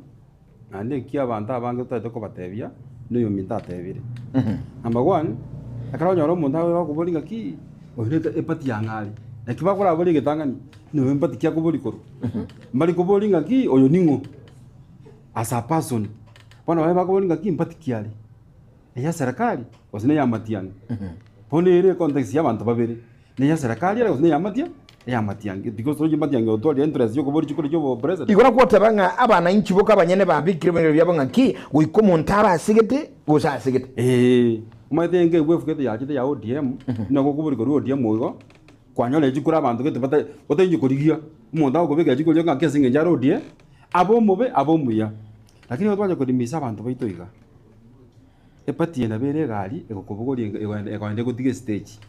Naende eki abanto abange totaete kobatebia, noyominto atebire. Number one, ekero onyora omonto agocha gokoboria ng'aki, oyo nete epati ya ng'a are, naki bakoraborie egetang'ani, noyo mpati ki akoboria korwa? Mbari koboria ng'aki oyo ning'o as a person, bono baria bakoboria ng'aki mpati ki are, eya serikali gose neya amatiang'i. Bono ere econtext ya abanto babere, Neya serikali ere gose neya amatia? Eya amatiang'i because tochi amatiang'i otwarire interest yokoboria chikura chia obo president. Igo nagoteba ng'a abananchi boka abanyene babekire ebirengererio biabo ng'aki goika omonto abe asegete gose asegete. Ee, omanyete enga ebu efugete yachete ya ODM, buna gokoboria korwa ODM igo, kwanyorire chikura abanto gete bata otainye korigia, omonto agokobekera chikura ng'aki ase eng'encho are ODM, abe omobe abe omuya. Lakini ekero twanya korimisa abanto baito iga. Epati eye nabo ere egari egokobogoria egoenda egoenda egotiga estage,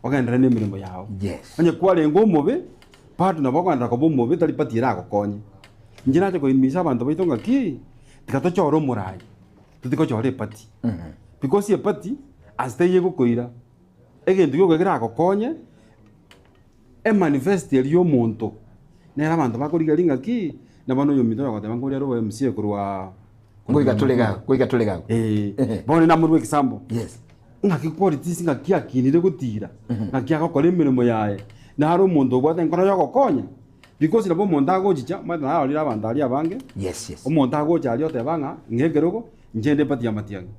ogenderere na emeremo yago. Yes. Onye kwarenge omobe, bado nabo okogenderera koba omobe tari pati eragokonye. Inche nacha koimisha abanto baito ng'aki, tiga tochore omorai, totigochora epati. Because epati, ase teiyo egokoira, egento gioka keragokonye, Emanifesto eria y'omonto nere abanto bakorigereria ng'aki, na bono oyominto oyo agoteba ng'a oria are obo MCA korwa Goika tore iga, goika tore iga. Eh, bono namorue example. Yes. Ng'aki qualities ng'aki akinire gotira, ng'aki agokora emeremo yaye, nare omonto obwate enkoro yogokonya, because nabo omonto agochicha, omanyete narorire abanto aria abange, Yes, yes. omonto agocha aria oteba ng'a ng'a ekerogo, inche nde epati ya matiang'i.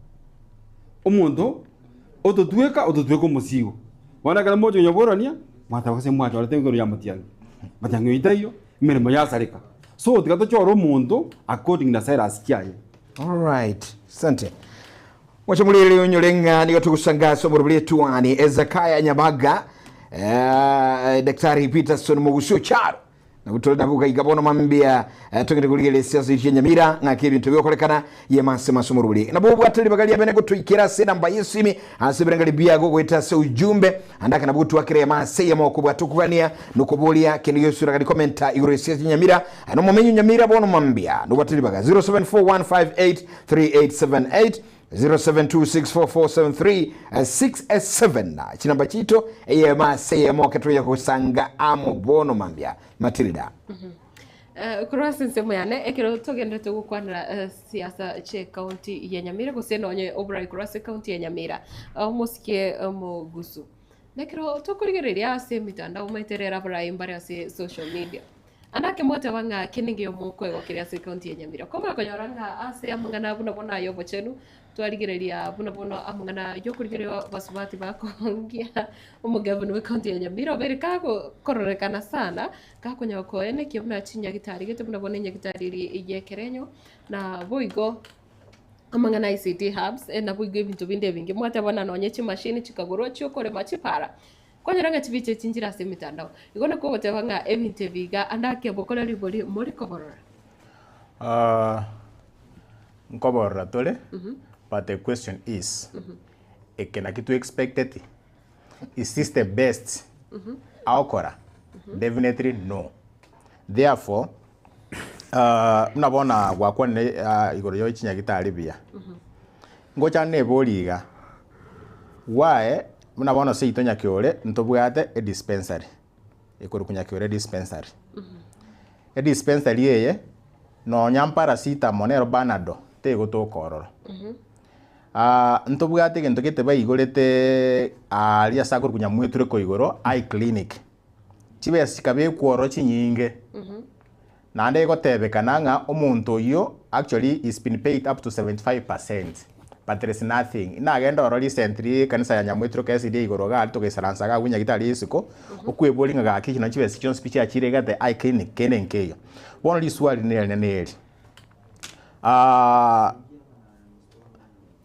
Omonto ototweka ototweka omosigo. Bono ekero mogocha konyoborania, mwateba gose mwachorete igoro ya matiang'i. Matiang'i oyio taiyo, emeremo yasareka. So tiga tochore omonto according na silas chiaye. Alright, asante. Mwacha murere onyore ng'a nigo togosanga ase oborobori etuani Ezekaya Nyabaga, eh, Daktari Peterson Mogusi Ocharo. Nabo tore nabwo gaiga bono mambia togende korigereria esiasa eria Nyamira ng'aki ebinto bigokorekana yema ase maso morobori. Nabo obwate ribaga riabene gotoikera ase enamba y'esimi ase ebirengererio biago goeta ase ujumbe ande ake nabo gotwakera yema ase eyemo okobwata okogania nokoboria kende gionsi oraganie komenta igoro y'esiasa ya Nyamira. Aye nomomenyi o Nyamira bono mambia nobwate ribaga 0741583878 0726447367 chinamba chiaito eyemo ase eyemo ake toya gosanga amo bono mambia. Matilda. Korwa ase ensemo yane, ekero togenderete gokwanera siasa chia ekaunti ya Nyamira gose nonye oborai korwa ase ekaunti ya Nyamira, omosike omogusu. Nekero tokorigereria ase emitandao omanyete rero abarai mbare ase social media, ande ake mwateba ng'a kende ngeyo mokoegokeria ase ekaunti ya Nyamira. Kwamanya konyora ng'a ase amang'ana buna bono aya obochenu, Twarigereria buna bono amang'ana y'okorigereria abasubati bakongia omogavana bw'ecounty ya Nyamira obeire kagokororekana sana, gakonya koenekia buna chinyagitari gete buna bono enyagitari eria y'ekerenyo, na boigo amang'ana a ICT hubs, naboigo ebinto binde ebinge. Mwateba buna nonye chimashini chikagorwa chiokorema chipara, kwanyora ng'a chibicha echi nchire ase emitandao. Igo nakwo ogoteba ng'a ebinto ebi iga ande ake bokore ribori mori koborora. Nkoborora tore, but the question is, eke naki twe expecteti? Is this the best agokora? Definitely no. Therefore, buna bono gwakwanire igoro ya chinyagitari buya, ngocha nebori iga, why buna bono seito Nyakeore ntobwate edispensary, ekorokwa Nyakeore dispensary. Edispensary eye nonya mparacetamol nero panadol tegotoka ororo. Ntobwate egento gete baigorete aaria ase akorokwa Nyamwetureko igoro, eye clinic. Chibesa chikabekwa ororo chinyinge, naende egotebekana ng'a omonto oyio actually he's been paid up to 75% but there is nothing. Nagenda ororo recently ekanisa ya Nyamwetureko esidi ya igoro iga aria togaisaransa iga agwo nyagetari ya isiko, okweboria ng'a gaki echi nonye chibesa chionsi pi chiachire iga the eye clinic kende nkeiyo. Bono riswali nere neri,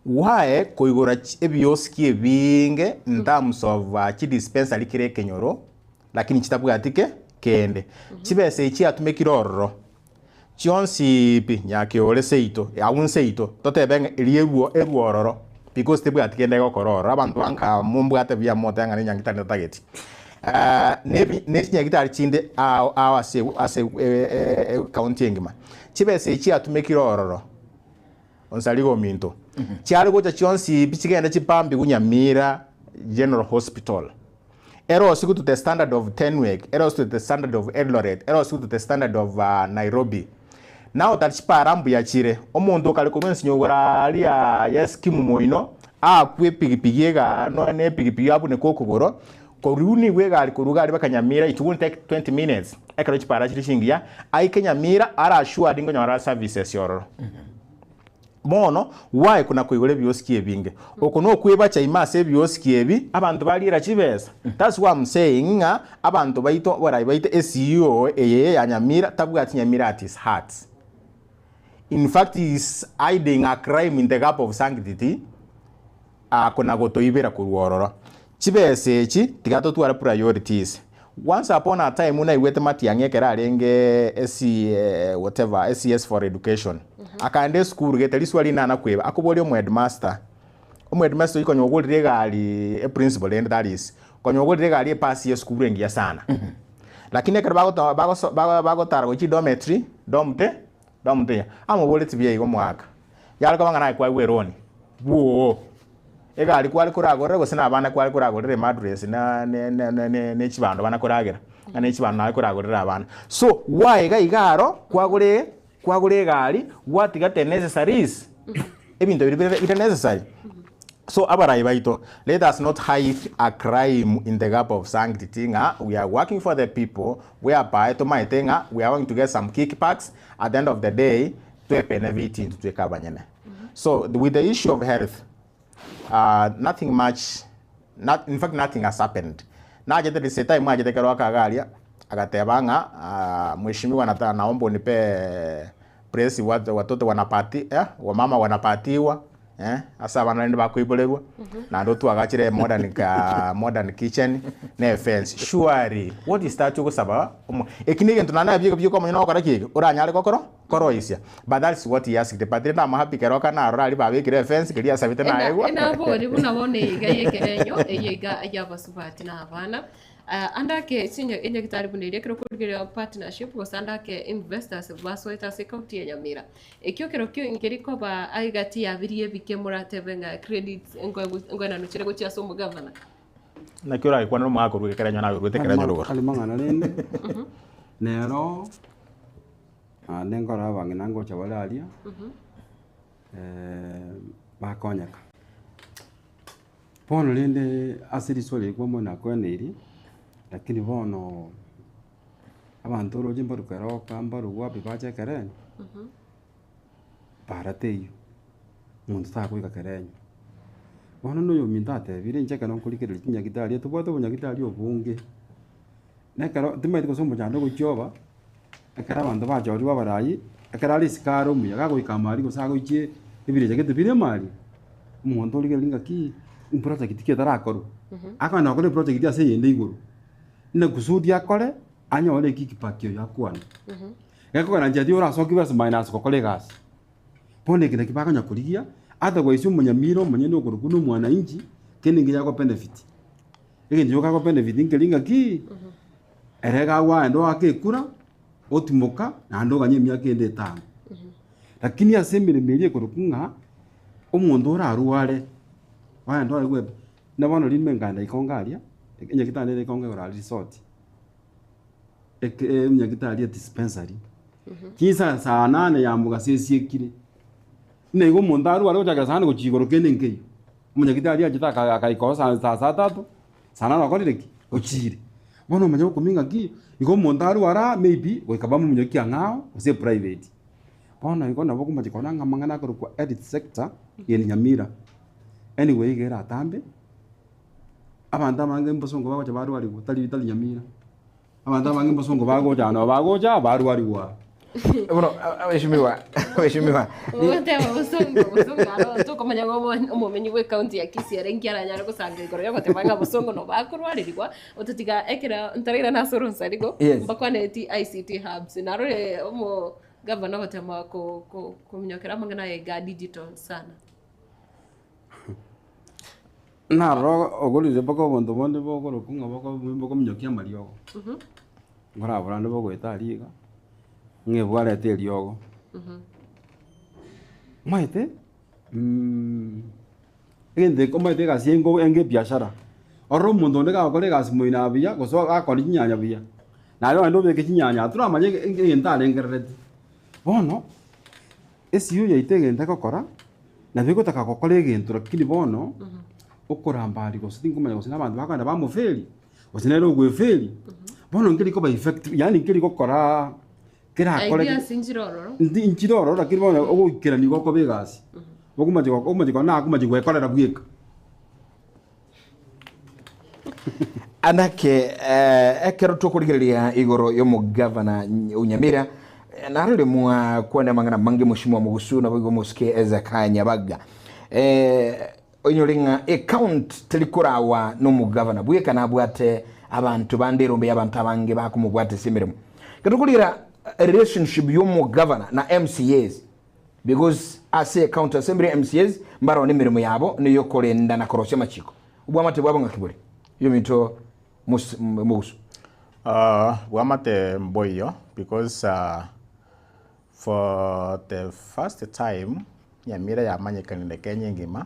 why koigora ebiosiki ebinge in terms of chidispensary kera ekenyoro lakini chitabwati ke kende. Chibesa echi chiatumekire ororo chionsi pi nyakeore seito agwo nseito totebe ng'a eria erwo erwo ororo because tebwati kende egokora ororo abanto banka mombwate buya motebe ng'a nenyagitari ntatageti. Nebi ne chinyagitari chinde ao ao ase ase ecounty engima. Chibesa echi chiatumekire ororo Onsarigo ominto, chiare gocha chionsi pi chigende chipambigwe Nyamira General Hospital. Erosigwe to the standard of Tenwek, erosigwe to the standard of Eldoret, erosigwe to the standard of Nairobi. Now that chipara mbuya chire, omonto okare korwa ensinyo igoro aria ya eskimu moino, aakwe epigipigi igaa nonya na epigipigi abuneke okogoro, korwa nigo egari korwa iga aria mpaka Nyamira it won't take 20 minutes ekero chipara chire chingiya, aike Nyamira are assured nkonyora are services ororo. Bono why kona koigora ebiosiki ebinge? Oko nokwebacha ime ase ebiosiki ebi abanto bariera chibesa. That's why I'm saying ng'a abanto baito abarai baito eCEO eye ya Nyamira tabwati Nyamira at his heart. In fact he is hiding a crime in the gap of sanctity kona gotoibera korwa ororo. Chibesa echi tiga totware priorities. Once upon a time naigwete Matiang'i ekero arenge SC whatever SCS for education akaenda esukuru gete riswali rinana kweba akoboria omo headmaster, omo headmaster oyio konya ogorire egari e principal rende that is, konya ogorire egari epasi ya esukuru engiya sana. Lakini ekero bagoto bagoso bagotara gochia dormitory dorm te dorm teya amoboretie buya igo omogaka yare koba ng'a naye kwaigwa eroni bwoo. Egari kware koragorera gose na abana kware koragorera emadress na ne ne ne ne ne chibando bana koragera, ng'a ne chibando naye koragorera abana. So why iga iga aro kwagora kwagora egari gwatiga the necessaries ebinto biria bire bire necessary. So abarai baito let us not hide a crime in the gap of sanctity ng'a we are working for the people whereby tomaete ng'a we are going to get some kickbacks at the end of the day twebenefit intwe tweka abanyene. So with the issue of health nothing much not in fact nothing has happened. Nachete this time achete kero akaga aria agateba ng'a mheshimiwa nata naomba unipe place watoto wanapati wamama wanapatiwa. eh, ase abana rende bakoiborerwa, naende otwagachire modern ka modern kitchen, na efence. Surely, what is that ogosaba omo eki na egento naende nabio bioka omonyene ogokora ki eke? Oranyare gokora koroisia. But that's what he asked, but rende am happy kero okana aroro aria babekire efence keria asabete naegwa. Nabori buna bono iga y'ekerenyo eye iga y'abasubati na abana. Ande ake enyagitari buna eria ekero okorigereria partnership gose ande ake investors basoete ase ecounty ya Nyamira. Ekio kerokio nkeri koba egati ya biria ebike moratebe ng'a credits nkoenanwa chire gochia ase omogavana. Naki oragekwanere omogaka orwete ekerenyo naye orwete ekerenyo rogoro. Tari mang'ana rende, nero naende nkorora abang'ina ngocha bare aria, bakonyeka. Bono rende ase riswali eri kwamanya nakwaneirie, lakini bono abanto oroche mbaru keroka, mbaru wapi bache ekerenyo, bara teiyo, monto tagoika kerenyo. Bono na oyominto atebire inche ekero nkorigereria chinyagitari tobwate obonyagitari obonge, na ekero timanyeti gose omochando ogochia oba, ekero abanto bachorirwe abarai, ekero are isiko are omuya, gagoika amo aria gose agoichie ebirecha gete bire amo aria, omonto origereria ng'aki, eproject ki etarakorwa, akogenda gokora eproject ase eyende igoro, buna kusudi akore, anyore ekickback oyo akwane. Gekogera inche tiri orasokiwe ase minus gokora egasi. Bono eke naki bakonya korigia, otherwise omonyamira omonyene okorokwa buna omwananchi, kende nkiya ago benefit. Egento gioka ago benefit nkeri ng'aki, ere iga agwaenda oake ekura, otimoka, naende oganye emiaka ende etano. Lakini ase emeremo eria ekorokwa ng'a, omonto orarware, oende oegwe buna bono rimo nkaenda ikongo aria, enyagitari nere ikongo igoro aria resort, eke enyagitari edispensary, chinsa saa nane ya mogaso esiekire, buna igo omonto arware gochakera saa nane gochia igoro kende nkeiyo. Omonyagitari achete aka akaika oo saa saa tatu, saa nane okorire ki? Ochire. Bono omanye gokumia ng'aki, igo omonto arware aa maybe goika bamominyokie ang'ao gose eprivate. Bono igo nabo okomochia korora ng'a amang'ana akorokwa health sector in Nyamira, anyway iga eratambe, abanto abange mbosongo bagocha barwarigwa tari tari Nyamira. Abanto abange mbosongo bagocha nabo bagocha barwarigwa aa. Bono abeshimiwa abeshimiwa Ogoteba bosongo bosongo aro tokomanya ng'a omo- omomenyi bwe county ya Kisii ere nki aranyare gosanga igoro yogoteba ng'a bosongo nobo akorwarerigwa, ototiga ekero ntarairana ase oronsarigo, Yes. mbakwaneti ICT hubs narore omo gavana ogotema ko- ko- kominyokera amang'ana aya iga digital sana. Naroro ogorire mpaka obonto bonde bokorokwa ng'a boko bokominyokia amariogo, nkorabora ande bogoeta aria iga, ng'a ebwarete eriogo. Omanyete egento eke omanyete egasi engo enge ebiashara, orore omonto onde gagokora egasi moino buya gose gakora chinyanya buya, naye ogende obeke chinyanya toramanye egento arengereretie. Bono, Esiu yaito egento egokora, nabo egotaka gokora egento lakini bono, okoramba aria gose tinkomanya gose na abanto bakogenda bamoferi, gose nere ogweferi, bono nkeri koba effective yaani nkeri gokoraa kerakore Ideas nchire ororo. nti nchire ororo lakini bono ogoikerania gokoba egasi, okomache go okomache kora nakomache gwekorera bweka. Anake ekero tokorigereria igoro y'omogavana o Nyamira, narore mwakwane amang'ana amange Mheshimiwa Mugusu naboigo omosike Hezekiah Nyabaga. Oinyore ng'a ecounty teri korawa nomogavana bweka nabwate abanto bande erombe y'abanto abange bakomobwata ase emeremo. Ekero tokorigereria relationship y'omogavana na MCAs, Because ase ecounty assembly MCAs mbaroo nemeremo yabo neyokorenda na korosia amachiko. Obwamate bwabo ng'aki bore? Yominto mogusu. Bwamate mboiyo because for the first time Nyamira yamanyekanire Kenya engima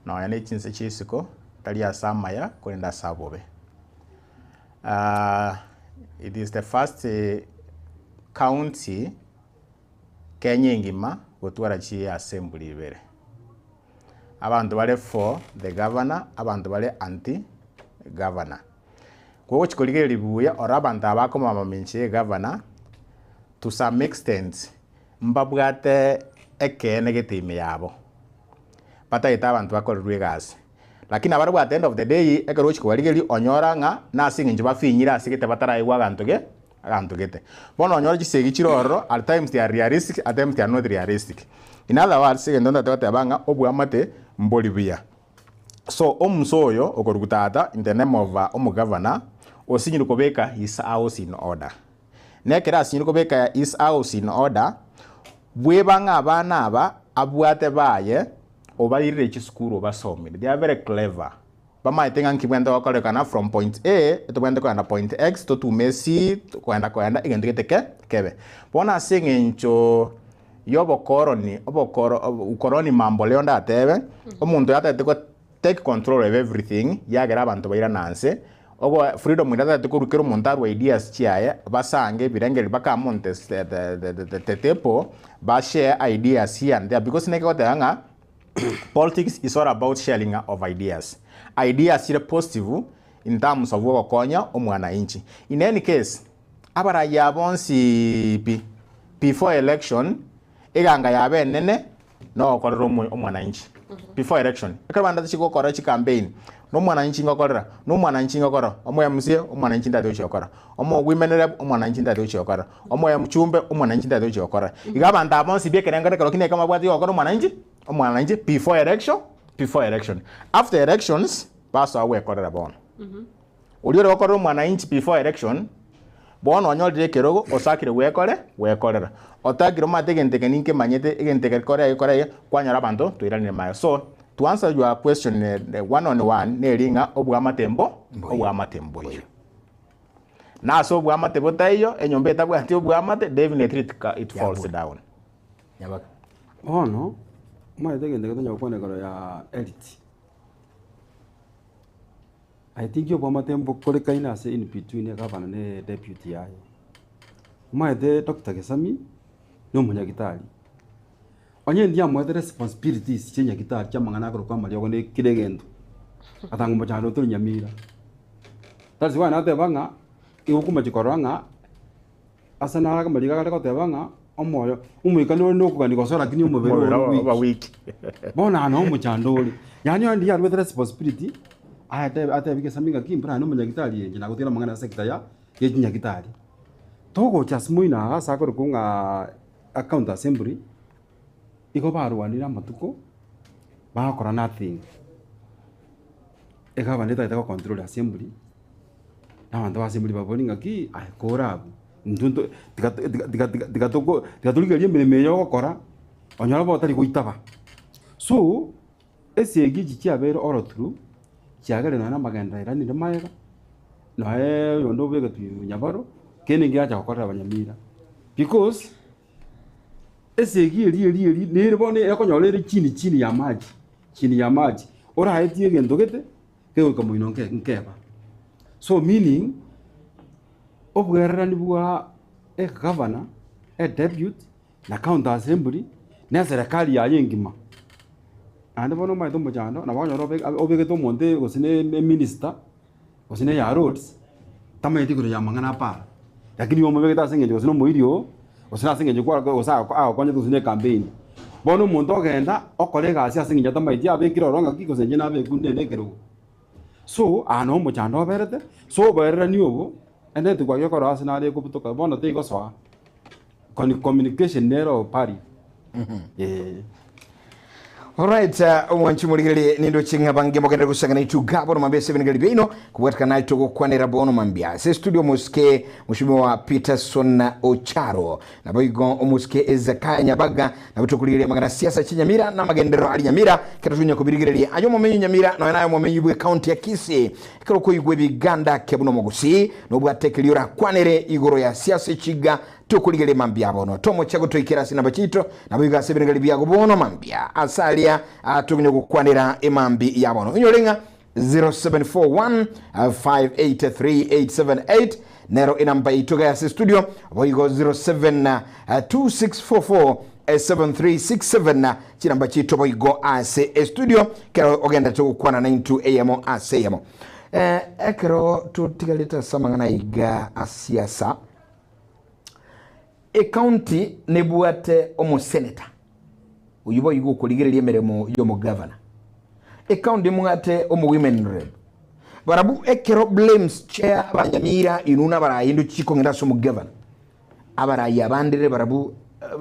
nonya ne chinse chia isiko tari ase amaya korende ase abobe. It is the first county Kenya engima gotwara chi assembly ibere. Abanto bare for the governor, abanto bare anti governor. Kogochi korigereria buya oro abanto aba bakomama mincha ye governor to some extent mbabwate ekeene gete ime yabo, batagete abanto bakorerwe egasi. Lakini nabarabwo at the end of the day ekero ogochi kobarigereria onyora ng'a nase eng'encho bafinyire ase gete bataraigwa aganto ge aganto gete. Bono onyore chisegi chire ororo at times they are realistic at times they are not realistic. In other words, egento ntagete goteba ng'a obwamate mbori buya. So omusa oyo okorokwa tata in the name of omogavana osinyire kobeka his house in order. Na ekero asinyire kobeka his house in order, bweba ng'a abana aba abwate baye obairire chisukuru obasomire. They are very clever. Bamaete ng'a nki bwente gokorekana from point A tobwente kogenda point X totume C kogenda kogenda egento gete ke kebe. Bono ase eng'encho y'obokoroni obokoro ukoroni mambo leo ndatebe, omonto oyo atagete go take control of everything yagera abanto bairane nse, ogo freedom eria atagete korwa kera omonto arwe ideas chiaye basange ebirengererio bakame on the the the table ba share ideas here and there because naki egoteba ng'a Politics is all about sharing of ideas. Ideas chire positive in terms of ogokonya omwananchi. In any case, abarai aba bonsi pi, before election, eganga yabo enene nogokorera omo- omwananchi. Before election. Ekero bande gokora chicampaign, na omwananchi ngokorera, na omwananchi ngokora, omo MCA, omwananchi ntagete gochia gokora, omo women rep, omwananchi ntagete gochia gokora, omo mchumbe, omwananchi ntagete gochia gokora. Iga abanto aba bonsi bi ekerengo ekero ki nekemo babwate gokora omwananchi, omwananchi before election, before election. After elections, basoa gwekorera bono. Oria ore gokorera omwananchi before election, bono onyorire ekerogo, osakire gwekore, gwekorera. Otakire omanyete egento eke ninkemanyete, egento eke kore iga kore iga, kwanyora abanto toiranire maega. So, to answer your question one on one, neri ng'a obwamate mbo, obwamate mboiyo. Na ase obwamate botaiyo, enyomba etabwati obwamate, definitely it ca- it falls Yagwa. down. Nyabaka. Bono, omanyete egento eke tonya gokwana igoro ya health. I think obwamate mbokorekaine ase in between egavana na deputy yaye. Omanyete Doctor Gesami na omonyagitari, onye ndiamoete responsibilities chia nyagitari chia amang'ana akorokwa amariogo na kera egento, atanga omochando otori nyamira. That's why nateba ng'a igo okomochia korora ng'a ase naro amariga agare goteba ng'a omoyo omoika nore na okogania gose lakini omobere Omobere ore oba weak. weak. Bono aa noo omochando ore, yaani onye ndiaruete responsibility, ayetebe atebi Gesami ng'aki mbura naende omonyagitari inche nagotigera amang'ana ya sector ya ya chinyagitari. Togocha ase moino aa ase akorokwa ng'aa county assembly, igo barwanire amatuko, bagokora nothing. Egavana etagete go control assembly, na abanto ba assembly baborie ng'aki aye kore abwo, intwe nto tiga tiga tiga tiga toko tiga torigererie emeremo eye ogokora, onyore bono tari goitaba. So, esegi echi chiabeire all through, chiagerire nonya na amagenderero airanire magega, noeee oyonde obegetwe nyabaro, kende ngiacha gokorera abanyamira because. Esegi eria eria eria nere bono ekonyora ere chini chini ya amache, chini ya amache, oraetie egento gete, kegoika moino nke nkeba. So meaning, obwererani bwa egavana, edepute, na county assembly, na eserekari yaye engima, naende bono omanyete omochando, nabo okonyora obe obegete omonto gose na eminister, gose na eya roads, tamanyeti igoro ya amang'ana apara, lakini igo omobegete ase eng'encho gose na omoiri oo, gose na ase eng'encho kwa gose agoko agokonyete gose na ecampaign. Bono omonto ogenda, okora egasi ase eng'encho atamanyeti abekire ororo ng'aki gose inche nabekwa nde na ekerogo. So, aa noo omochando oberete, so oboererani obo, ende tikwagia korora ase nare ekobutoka bono teigosoa, Con communication nere oo pari eh. Alright, omwanchi morigererie nindoche ng'a bange mogenderere gosangana intwe iga bono mambia ase ebinegeri biaino kobwatekana naye togokwanera bono mambia ase estudio omosike mheshimiwa Peterson Ocharo naboigo omosike Ezekiah Nyabaga nabo tokorigereria amang'ana siasa chinyamira na amagenderero ari Nyamira kero tonya kobirigereria aye omomenyi Nyamira nonya naye omomenyi bwe county ya Kisii ekero okoigwa ebiganda kia buna omogusii nobwate keria orakwanere igoro ya siasa echiga Tokorigereria mambia bono, tomochia gotoikera ase enamba chiaito, naboigo ase ebirengeri biago bono mambia ase aria tokonya gokwanera emambi ya bono. Onyore ng'a 0741 583878 nero enamba yaito iga ase studio, boigo 072644 7367 chinamba chiaito boigo ase estudio kero ogenderete gokwana naintwe eyemo ase eyemo. Eh, ekero totigarete ase amang'ana iga asiasa Ecounty nebwate omoseneta oyio boigo okorigereria emeremo y'omogavana. Ecounty emwate omowomen rep. Barabwo ekero blames chia abanyamira inwe na abarayi ndochi chikong'enda ase omogavana. Abarayi abande rere barabwo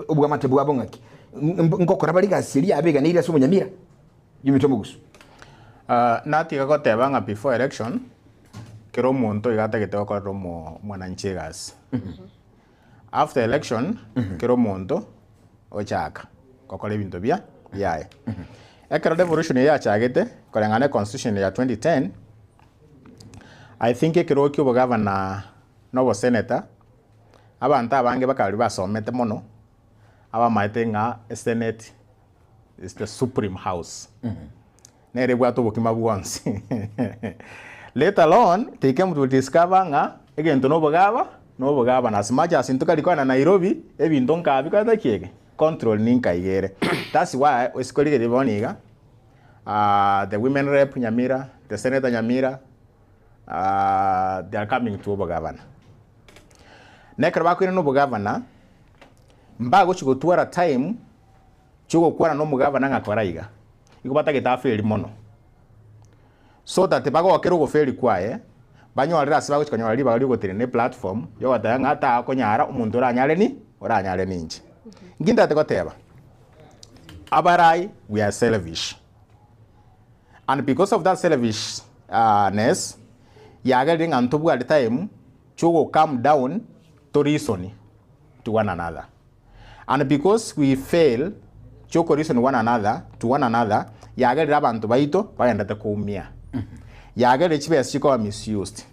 obwamate bwabo ng'aki? Ngokora bare egasi eria yabeganeire ase omonyamira? Yominto omogusu. Natiga goteba ng'a before election, kera omonto iga atagete gokorera omo omwananchi egasi. After election, kera omonto ochaka gokora ebinto bia biaye. Ekero devolution eye yachagete, koreng'ana ne constitution ya 2010, I think ekerogo kia obogavana na obosenator, abanto abange bakaba basomete mono, abamaete ng'a esenate is the supreme house, nere ebwate obokima bwonsi. Let alone, they came to discover ng'a egento na obogaba, na obogabana as much as intwe kari kogenda Nairobi, ebinto nkabi koreta ki eke? Control ninka iga ere. That's why ase korigereria bono iga, the women rep Nyamira, the senator Nyamira, they are coming to obogabana. Na ekero bakoirana obogavana, mbagochi gotwara time chiogokwana na omogavana ng'a kora iga. Igo batagete aferi mono. So that bagokere ogoferi kwaye, banyorere ase bagochi konyora ribaga riogotenena eplatform yogoteba ng'a takonyara omonto oranyare ni oranyare ninche. Inki ntagete goteba? Abarai we are selfish. And because of that selfishness, yagerire ng'a ntobwate time chiogo calm down to reason to one another. And because we fail chioko reason one another to one another, yagerire abanto baito bagendete koumia. Yagerire chibesa chikoba misused.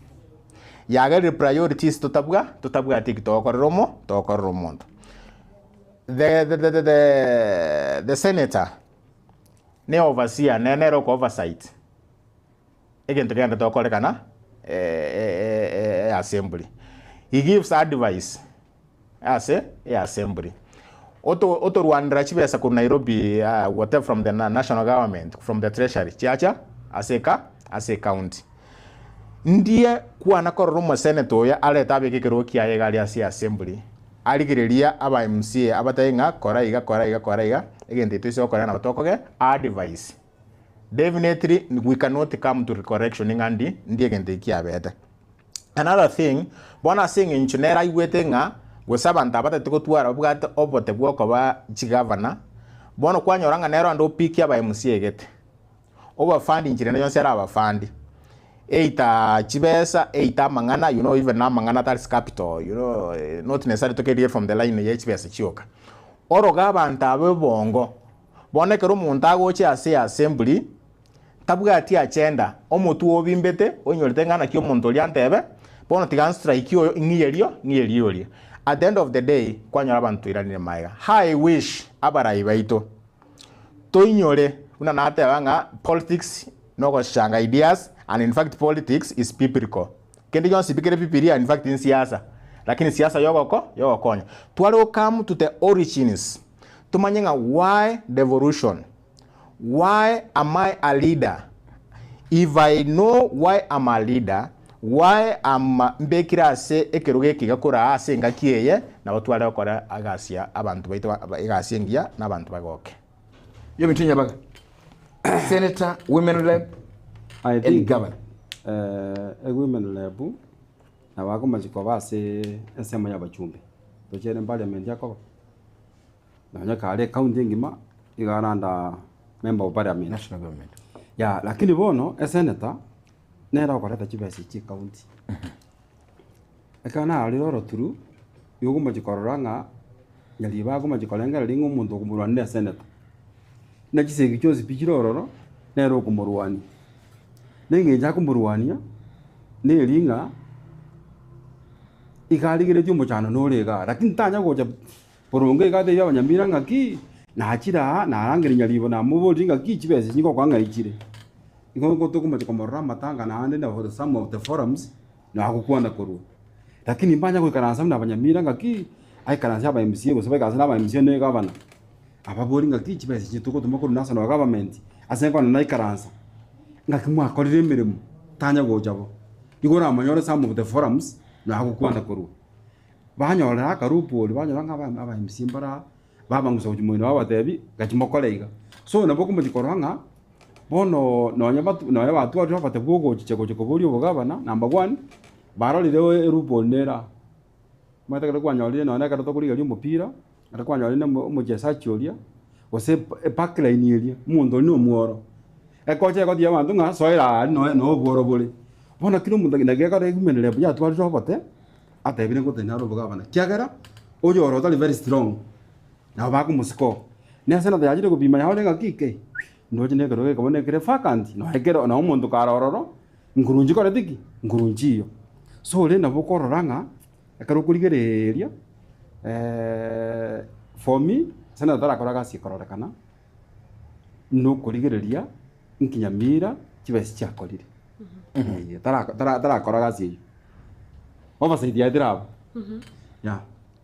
Yagerire priorities totabwa totabwati eki togokorera omo togokorera omonto. The, the, the, the, the, the senator ne overseer nere nere oko oversight egento kegenderete gokorekana eassembly. He gives advice ase eassembly. Oto otorwanera chibesa korwa Nairobi whatever from the national government, from the treasury chiacha ase eka ase ecounty. Ndie kwana korora omosenator oyo arete abeke ekerogo kiaye iga aria ase eassembly, arigereria aba MCA abatebie ng'a kora iga kora iga kora iga, egento eki toise gokora nabo tokoge advice. Definitely we cannot come to recollection ng'a ndi ndi egento eki kiabete. Another thing, bono ase eng'encho nere aigwete ng'a gose abanto aba batagete gotwara babwate obote bwa okoba chigavana, bono kwanyora ng'a nere onde opikie aba MCA egete, obafund inchera ende yonsi arabafund, either chibesa, either amang'ana, you know even amang'ana that is capital, you know not necessarily tokerie from the line ye chibesa chioka. Oroge abanto aba obongo. Bono ekero omonto agocha ase easembli, tabwati agenda, omotwe obimbete, oinyorete ng'a naki omonto oria antebe, bono tiga nstrike oyo ng'iyerie ng'iyerie oria. At the end of the day, kwanyora abanto twairanire magega. How I wish abarai baito toinyore buna nateba ng'a politics nogochanga ideas and in fact politics is biblical. Kende gionsi pi kere bibilia in fact nsiasa, lakini siasa yogoko yogokonya. Tware go come to the origins. Tomanye ng'a why devolution? Why am I a leader? If I know why am a leader, why am mbekire ase ekerogo eke iga koraa ase engaki eye, nabo tware gokora egasi ya abanto baito egasi engiya na abanto bagoke. Yominto Nyabaga, Senator, Women Rep I and think Governor. eh, ewomen rep nabo akomachi koba ase ensemo ya abachumbe, tochiere parliament akoba. Nonya kare ecounty engima iga aranda member of parliament. National government. Ya, lakini bono esenator nere okoreta chibesa echi ecounty. Ekero narorire oroturu, nigo okomochia korora ng'a nyaribo akomochia korengereria ng'a omonto okomorwania na esenator. Buna chisegi chionsi pi chire ororo, nere okomorwania. Na eng'encho akomorwania, neri ng'a iga arigeretie omochando nore igaa, lakini tanya gocha boronge iga atebie abanyamira ng'aki, nachire aa narangeria nyaribo namoborie ng'aki chibesa echi ngokoa ng'ai chire. Igo nigo tokomocha komorora amatanga naende na for some of the forums, nagokwana korwa. Lakini mbanya goikaransa buna abanyamira ng'aki, aikaranse aba MCA gose baikaranse na aba MCA na egavana, ababorie ng'aki chibesa echi togotoma korwa national government, ase nkwana naikaransa, ng'aki mwakorire emeremo, tanya gocha bo. Nigo oramonyore some of the forums, nagokwana korwa. Banyorera akarupu oria, banyora ng'a aba aba MCA mbare aa, babang'usa gochia moino babatebi, gachia mokore iga. So nabo okomochia korora ng'a, bono nonye batu nonye batwarire obote bwa ogochicha gocha koboria obogavana number one, barorire erupu oria nere aa. Omanyete ekero kwanyorire nonye ekero tokorigereria omopira, ekero kwanyorire omo omochesachi oria. gose epark line eria, omonto oria na omworo. Ekocha egotiga abanto ng'a soera aa noe no obworo bore. Bono kera omonto naki ekero egumenire buya atwarire obote, atebire ngotenena are obogabana, kiagera oyo oro otari very strong, nabo bakomosika oo. Na eseneta yachire gopima yaore ng'aki kei, ndoche na ekerogo ekemo nekere vacant, noe kero noe omonto kare ororo, nguru nchikoreti ki? Nguru nchiyo. So rende nabo okorora ng'a, ekero okorigereria for me, seneta tarakora gasi ekororekana. Nokorigereria nki Nyamira chibesa chiakorire. Eh, tara- tara- tarakora gasi eyio. Oversight yaye teraba. Yeah.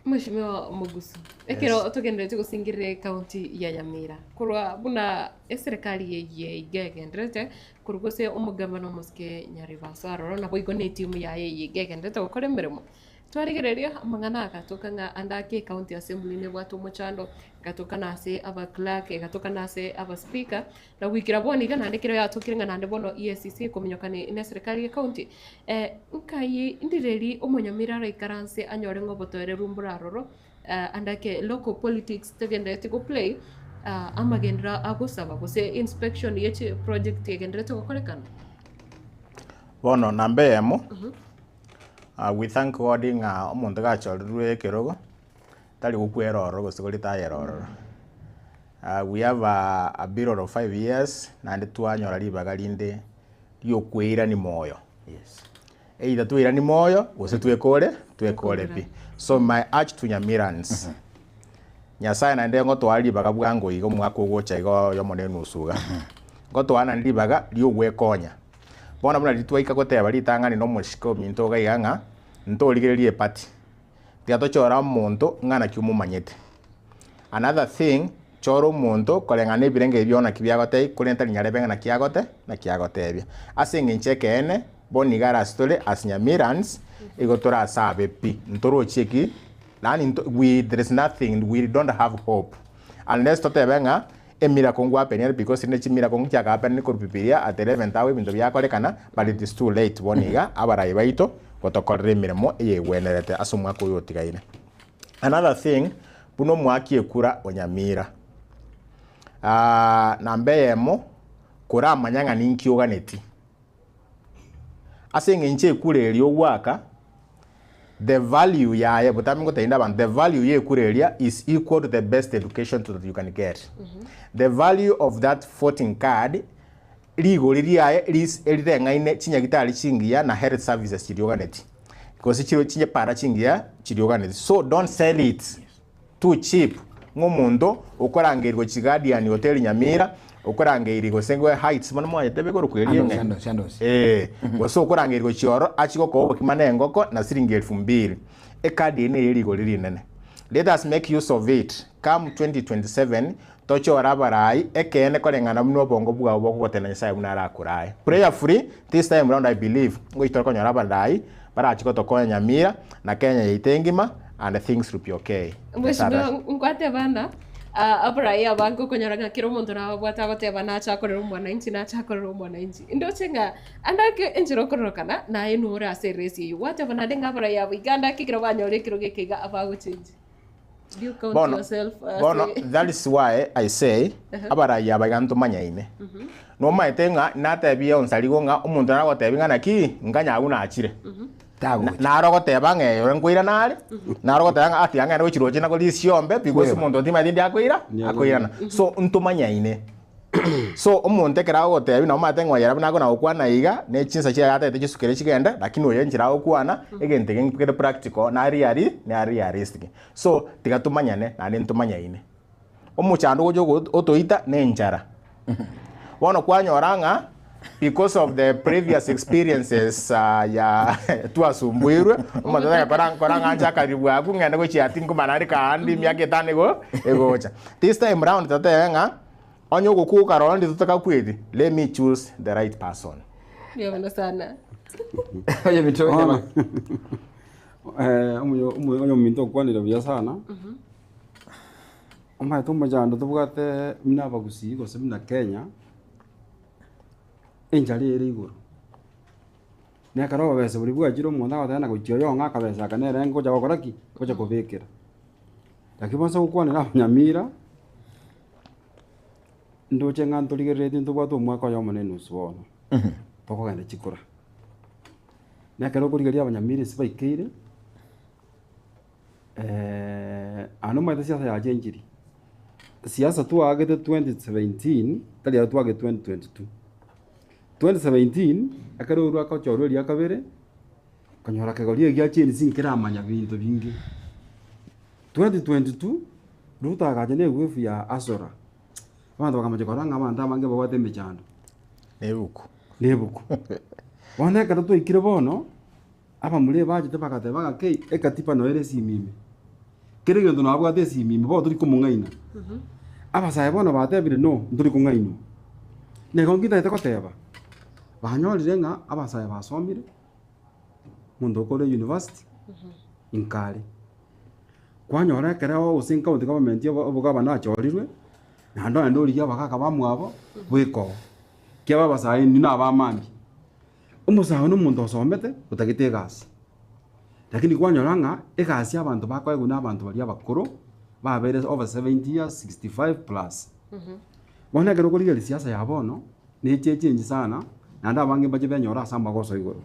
Mheshimiwa Mugusu, ekero togenderete gosingirera ecounty ya Nyamira, korwa buna eserekari eye iga egenderete, korwa gose omogabana omosike Nyaribaso aroro naboigo na etimu yaye eye iga egenderete gokora emeremo. Twarigereria amang'ana agatoka ng'a ande ake ecounty assembly nebwate omochando, egatoka na ase aba clerk, egatoka na ase aba speaker, na goikera bono iga naende ekero yatokire ng'a naende bono EACC ekominyoka ne na eserekari ye county, nkai ndireri omonyamira araikaranse anyore ng'a obotoereru mbore aroro, ande ake local politics tegendereti go play, amagenderero agosaba gose inspection ye chiproject egenderete gokorekana? Bono namba eyemo. We thank God ng'a omonto gachorirwe ekerogo, tari gokwera ororo gose goritayera ororo. We have a period of 5 years naende twanyora ribaga rinde riokweirani moyo. Either tweirani moyo gose twekore twekore pi. So my urge to Nyamirans, Nyasaye naende ngotoa ribaga bwango iga omwaka ogocha iga oyomo na enusu iga, ngotoa naende ribaga riogwekonya. Bono buna riria twaika goteba ritang'ani na omosike ominto iga iga ng'a ntorigererie eparty, tiga tochore omonto ng'a naki omomanyete. Another thing, chora omonto koreng'ana na ebirenge ebi bionsi naki biagotebia korende tari nyarebe ng'a naki agote naki agotebia. Ase eng'encho ekeene, bono iga are ase tore as Nyamirans, igo tore ase abe pi, ntorochie ki, yaani nto we there is nothing, we don't have hope unless totebe ng'a Emiracle ngwapenire because rinde chimiracle nchiagapenire korwa bibilia at 11th hour ebinto biakorekana but it is too late bono iga abarai baito gotokorera emeremo eyegwenerete ase omwaka oyo otigaire. Another thing buna omwaki ekura o Nyamira namba eyemo koramanya ng'a ninki oganeti Ase eng'encho ekura eria ogwaka, the value yaye, botambe ngotebia inde abanto, the value ya ekura eria is equal to the best education to that you can get. The value of that voting card, rigori riaye ris erireng'aine chinyagitari chingiya na health services chiria oganeti, gose chiro chinyepara chingiya chiria oganeti. So don't sell it. Too cheap, ng'a omonto okorangerigwa Chiguardian Hotel Nyamira, okorangeiri gose ng'o Heights bono mwanyete bigoro eria Andosi, eng'e. andosi, andosi. Eh, gose okorangerigwa chioro achie gokoa obokima na engoko na siringi elfu mbili. Ekadi eye neye rigori rinene. Let us make use of it come 2027 tochore abarai ekeene koreng'ana buna obongo bwao bokogotena Nyasaye buna arakorae. Prayerfully this time round I believe ngochi tore konyora abarai barachi gotokonya Nyamira na Kenya yaito engima and things will be okay. Nyasaye Mheshimiwa nkwateba ng'a abarai abange okonyora ng'a kera omonto nababwate agoteba nache akorere omwananchi nache akorere omwananchi. Ndoche ng'a ande ake enchera okororokana naye nore ase eresi eywo. Gwateba naende ng'a abarai aba iga ande ake ekero banyora ekerogo eke iga abagochengi. Do you count Bono, yourself ase bono that is why I say abarai aba iga ntomanyaine. Nomaete ng'a natebie onsarigo ng'a omonto nagotebie ng'a naki nkanyagu nachire. Tagocha. Naro ogoteba ng'a ere nkoirana are, naro ogoteba ng'a atiga ng'ende gochia roche nagore risiombe because Kweba. omonto timanyeti ndi akoira, akoirana. So ntomanyaine. So omonto ekero agogotebia nabo omanyete ng'a oyere buna akona gokwana iga, ne chinsa chiaye atagete chisukere chigende, lakini oyo enchera agokwana, egento eke kere practical na reali na realistic. So tiga tomanyane naende ntomanyaine. Omochando ogocha ogo otoita ne enchara. Bono kwanyora ng'a because of the previous experiences ya twasumbuirwe, omonto tari kora kora ng'a nche akaribwa abwo ng'ende gochia ati nkomana are kaandi emiaka etano igo egocha. This time round totebe ng'a onye ogokwa okarora ndiri totakakweti, let me choose the right person. Mbuya mono sana. Oye binto Bono, omoyo omoyo oyominto okwanire buya sana. Omanyete omochando tobwate buna abagusii gose buna Kenya, enchara ere igoro. Na ekero obobesa boria bwachire omonto agoteba ng'a gochia oyo ong'e akabesa aka nere ngocha gokora ki? Ngocha kobekera. Lakini bonsi ogokwanera abanyamira. Ndoche ng'a ntorigereretie ntobwate omwaka oyomo na enusu bono, tokogenda chikura. Na ekero okorigereria abanyamiri ase baikeire, aye nomanyete siasa yachenchiri, siasa twaagete 2017 tari aro twaagete 2022. 2017, ekero orwa agochorwa eria kabere, okonyora kegori egia chensi nkeramanya binto binge. 2022, Ruto agacha na ewave ya Azora, abanto bakamochia korora ng'a abanto abange babwate emechando. Na ebuku. Na ebuku. Bono ekero twaikire bono, abamura ebachete bagateba ng'a kei, ekatiba noyo ere esimi ime. Kera egento nabwate esimi ime, bono tori komong'aina. Abasae bono batebire no, ntori kong'ainwa. Na igo nki ntagete koteba, banyorire ng'a abasae basomire, omonto okore university, inkare. Kwanyora ekero gose county government obogabana achorirwe, naende ogende origie abagaka bamwabo, bweka oo. Ekiagera abasae inwe na abamambia. Omosae oyo na omonto osomete, otagete egasi, lakini kwanyora ng'a egasi abanto bakoegwa na abanto baria abakoro, babeire over 70 years, 65 plus. Bono ekero okorigereria siasa ya bono, neche echange sana, naende abange mbache benyore ase amagoso igoro,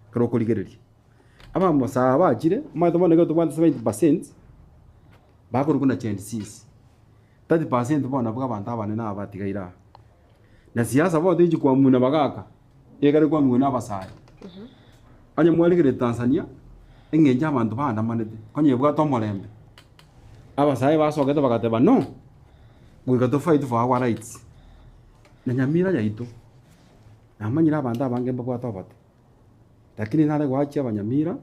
ekero okorigereria. Abamosae bachire, omanyete bono ekero tobwate 70%, bakorokwa na Gen Zs, 30% bono nabwo abanto abanene aba batigaire aa. Na siasa bono techi kwamuna bagaka, ekare kwamigwa na abasae. Onye mwarigereria Tanzania, eng'encho abanto baandamanete, onye ebwate omorembe, abasae basogete bagateba no, goika to fight for our rights. Na Nyamira yaito, namanyire abanto abange mbabwate obote. Lakini nare goachia abanyamira,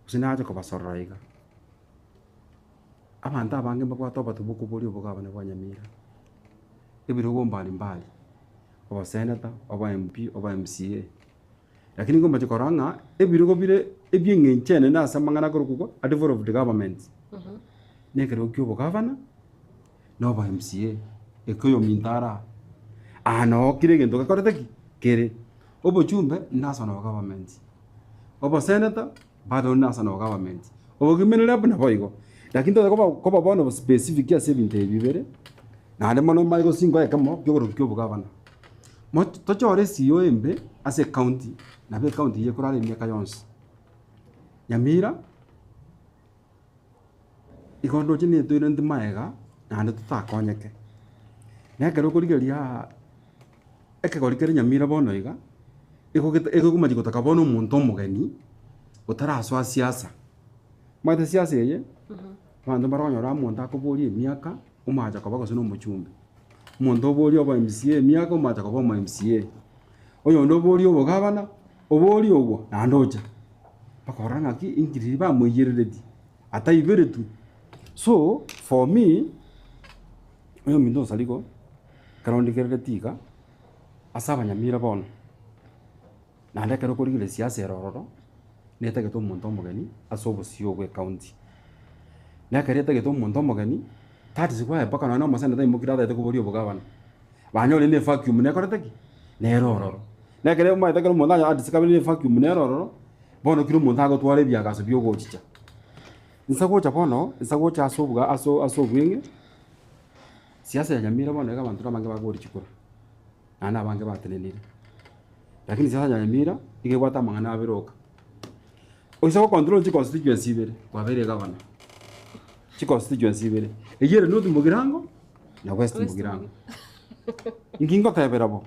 gose nache kobasorora iga. Abanto abange mbabwate obote bwa okoboria obogabana bwa nyamira, ebirogo mbali mbali, oboseneta, obo MP, obo MCA. Lakini nkomochie korora ng'a ebirogo bire ebia eng'encho enene ase amang'ana akorokwa kwa a devolved government, na ekerogo kia obogavana, na obo MCA, eke oyominto are aa. Aa noo kera egento gekorete ki? Kere. Obochumbe national government, oboseneta bado national government, obogima rep naboigo. Lakini tonya koba koba bono specific ase ebinto ebi bibere, naende mono omanye gosingwa ekemo ki'oborori kia obogavana. Mo tochore CEO embe ase ecounty, nabo ecounty eyio ekorara emiaka yonsi. Nyamira, igo ndoche netoirente maega naende totakonyeke. Na ekero okorigereria ekegori kere Nyamira bono iga, egogete egokomanya gotaka bono omonto omogeni, otarasoa siasa. Omanyete siasa eye, abanto mbare okonyora omonto akoboria emiaka, omoacha koba gose na omochumbe. Omonto oborie obo MCA emiaka, omoacha koba omo MCA. Oyonde oborie obogavana, oborie obwo, naende ocha. Mpaka orore ng'aki, inki riria bamoiyereretie, ataiberetwe. So, for me, oyominto osarigo, ekero ndigerereti iga, ase abanyamira bono, naende ekero okorigereria siasa ere ororo, netagete omonto omogeni ase obosio bwa ecounty. Na ekero etagete omonto omogeni, that is why mpaka nonye na omoseneta aimokire atagete koboria obogavana, banyorire na evacuum nekorete ki? Nere ororo. Na ekero omanyete ekero omonto anya adiscoverire na evacuum nere ororo, bono kera omonto agotwara ebiagaso bia ogochicha. Insa gocha bono, insa gocha ase oboga ase ase obweng'e, siasa ya Nyamira bono iga abanto nabange bakoria chikura, naende abange batenenire. Lakini siasa ya Nyamira, nigo ebwate amang'ana abere oka. Oise gocontrol chiconstituency ibere, kwabeire egavana, chiconstituency ibere, eyio ere North Mugirango na West West Mugirango. Inki ngotebera bo?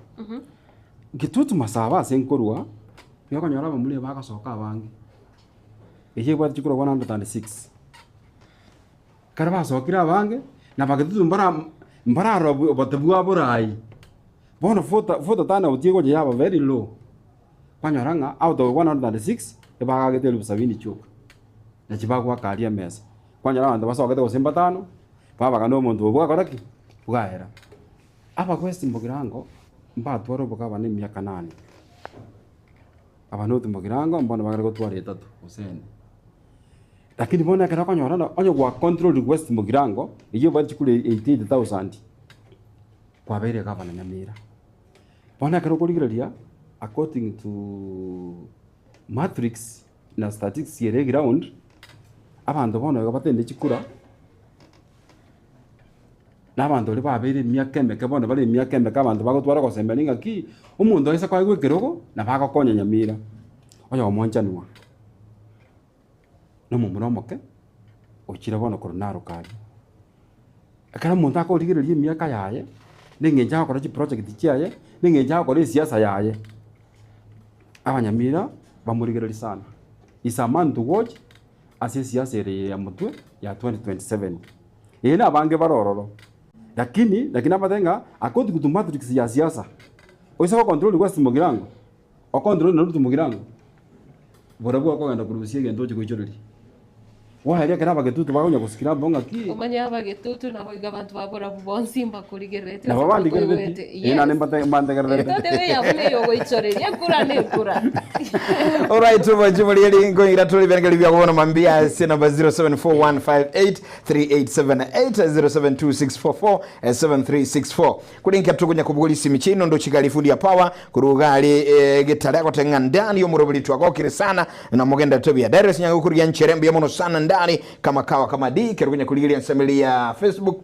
Kitutu Masaba ase nkorwa, nigo okonyora abamura bagosoka abange, eyio ebwate chikura 106. Ekero basokire abange, na bagatutu mbara mbararora obote bwa borai, bono voter voter turnout egocha yaba very low, kwanyora ng'a out of 106, ebagagete elifu sabini chioka, nachi bagoaka aria emesa. Kwanyora abanto basogete gose mbatano, babaga na omonto obo bwakora ki? Bwaera. Abakwesti mbogirango, mbatware obogabana emiaka nane, abanoti mbogirango mbono bagare gotwara etato gose ene. Lakini bono ekero okonyora ng'a onye gwa control request mogirango, eyio ebwate chikura 88,000, kwabeire egavana Nyamira. Bono ekero okorigereria according to matrix na statistics ere eground, abanto bono iga batende chikura. Na abanto baria babeire emiaka emeke bono bare emiaka emeke abanto bagotwara ogosemberia ng'aki, omonto aise koegwa ekerogo, nabo agokonya nyamira, oyomo nchanwa, na omomura omoke, ochire bono korwa Narok aria. Ekero omonto akorigereria emiaka yaye, na eng'encho agokora chiproject chiaye, na eng'encho agokora esiasa yaye, abanyamira bamorigereria sana. Is a man to watch ase esiasa ere ya motwe ya 2027. Ee nabange bare ororo, lakini naki nabatebie ng'a according to matrix ya siasa, oise gocontrol West Mugirango, ocontrol na Ruth Mugirango, barabwo bakogenda korusia egento oche goichoreria. Gwaeria ekero abagetutu bakonya gosikira abo ng'aki. Omanye abagetutu nabo iga abanto ba borabu bonsi mbakorigerereti Nabo ase bandigerereti, bakoigwete. ee naende Yes. mbate mbantegererete. Totebe eyabo neye ogoichoreria ekura na ekura. Alright, obochi borieri nkoira tore birengeri bia bono mambia ase namba 0741583878 0726447364 kuri nka tukunya kubuguri simi chino ndo chigali fundi ya power kuruga ali e, gitare agotenga ndani yomurobiri twagokire sana na mugenda tobia Darius nyango kurigia nchere mbia mono sana ndani kama kawa kama di kerukunya kurigiria nsemeli ya Facebook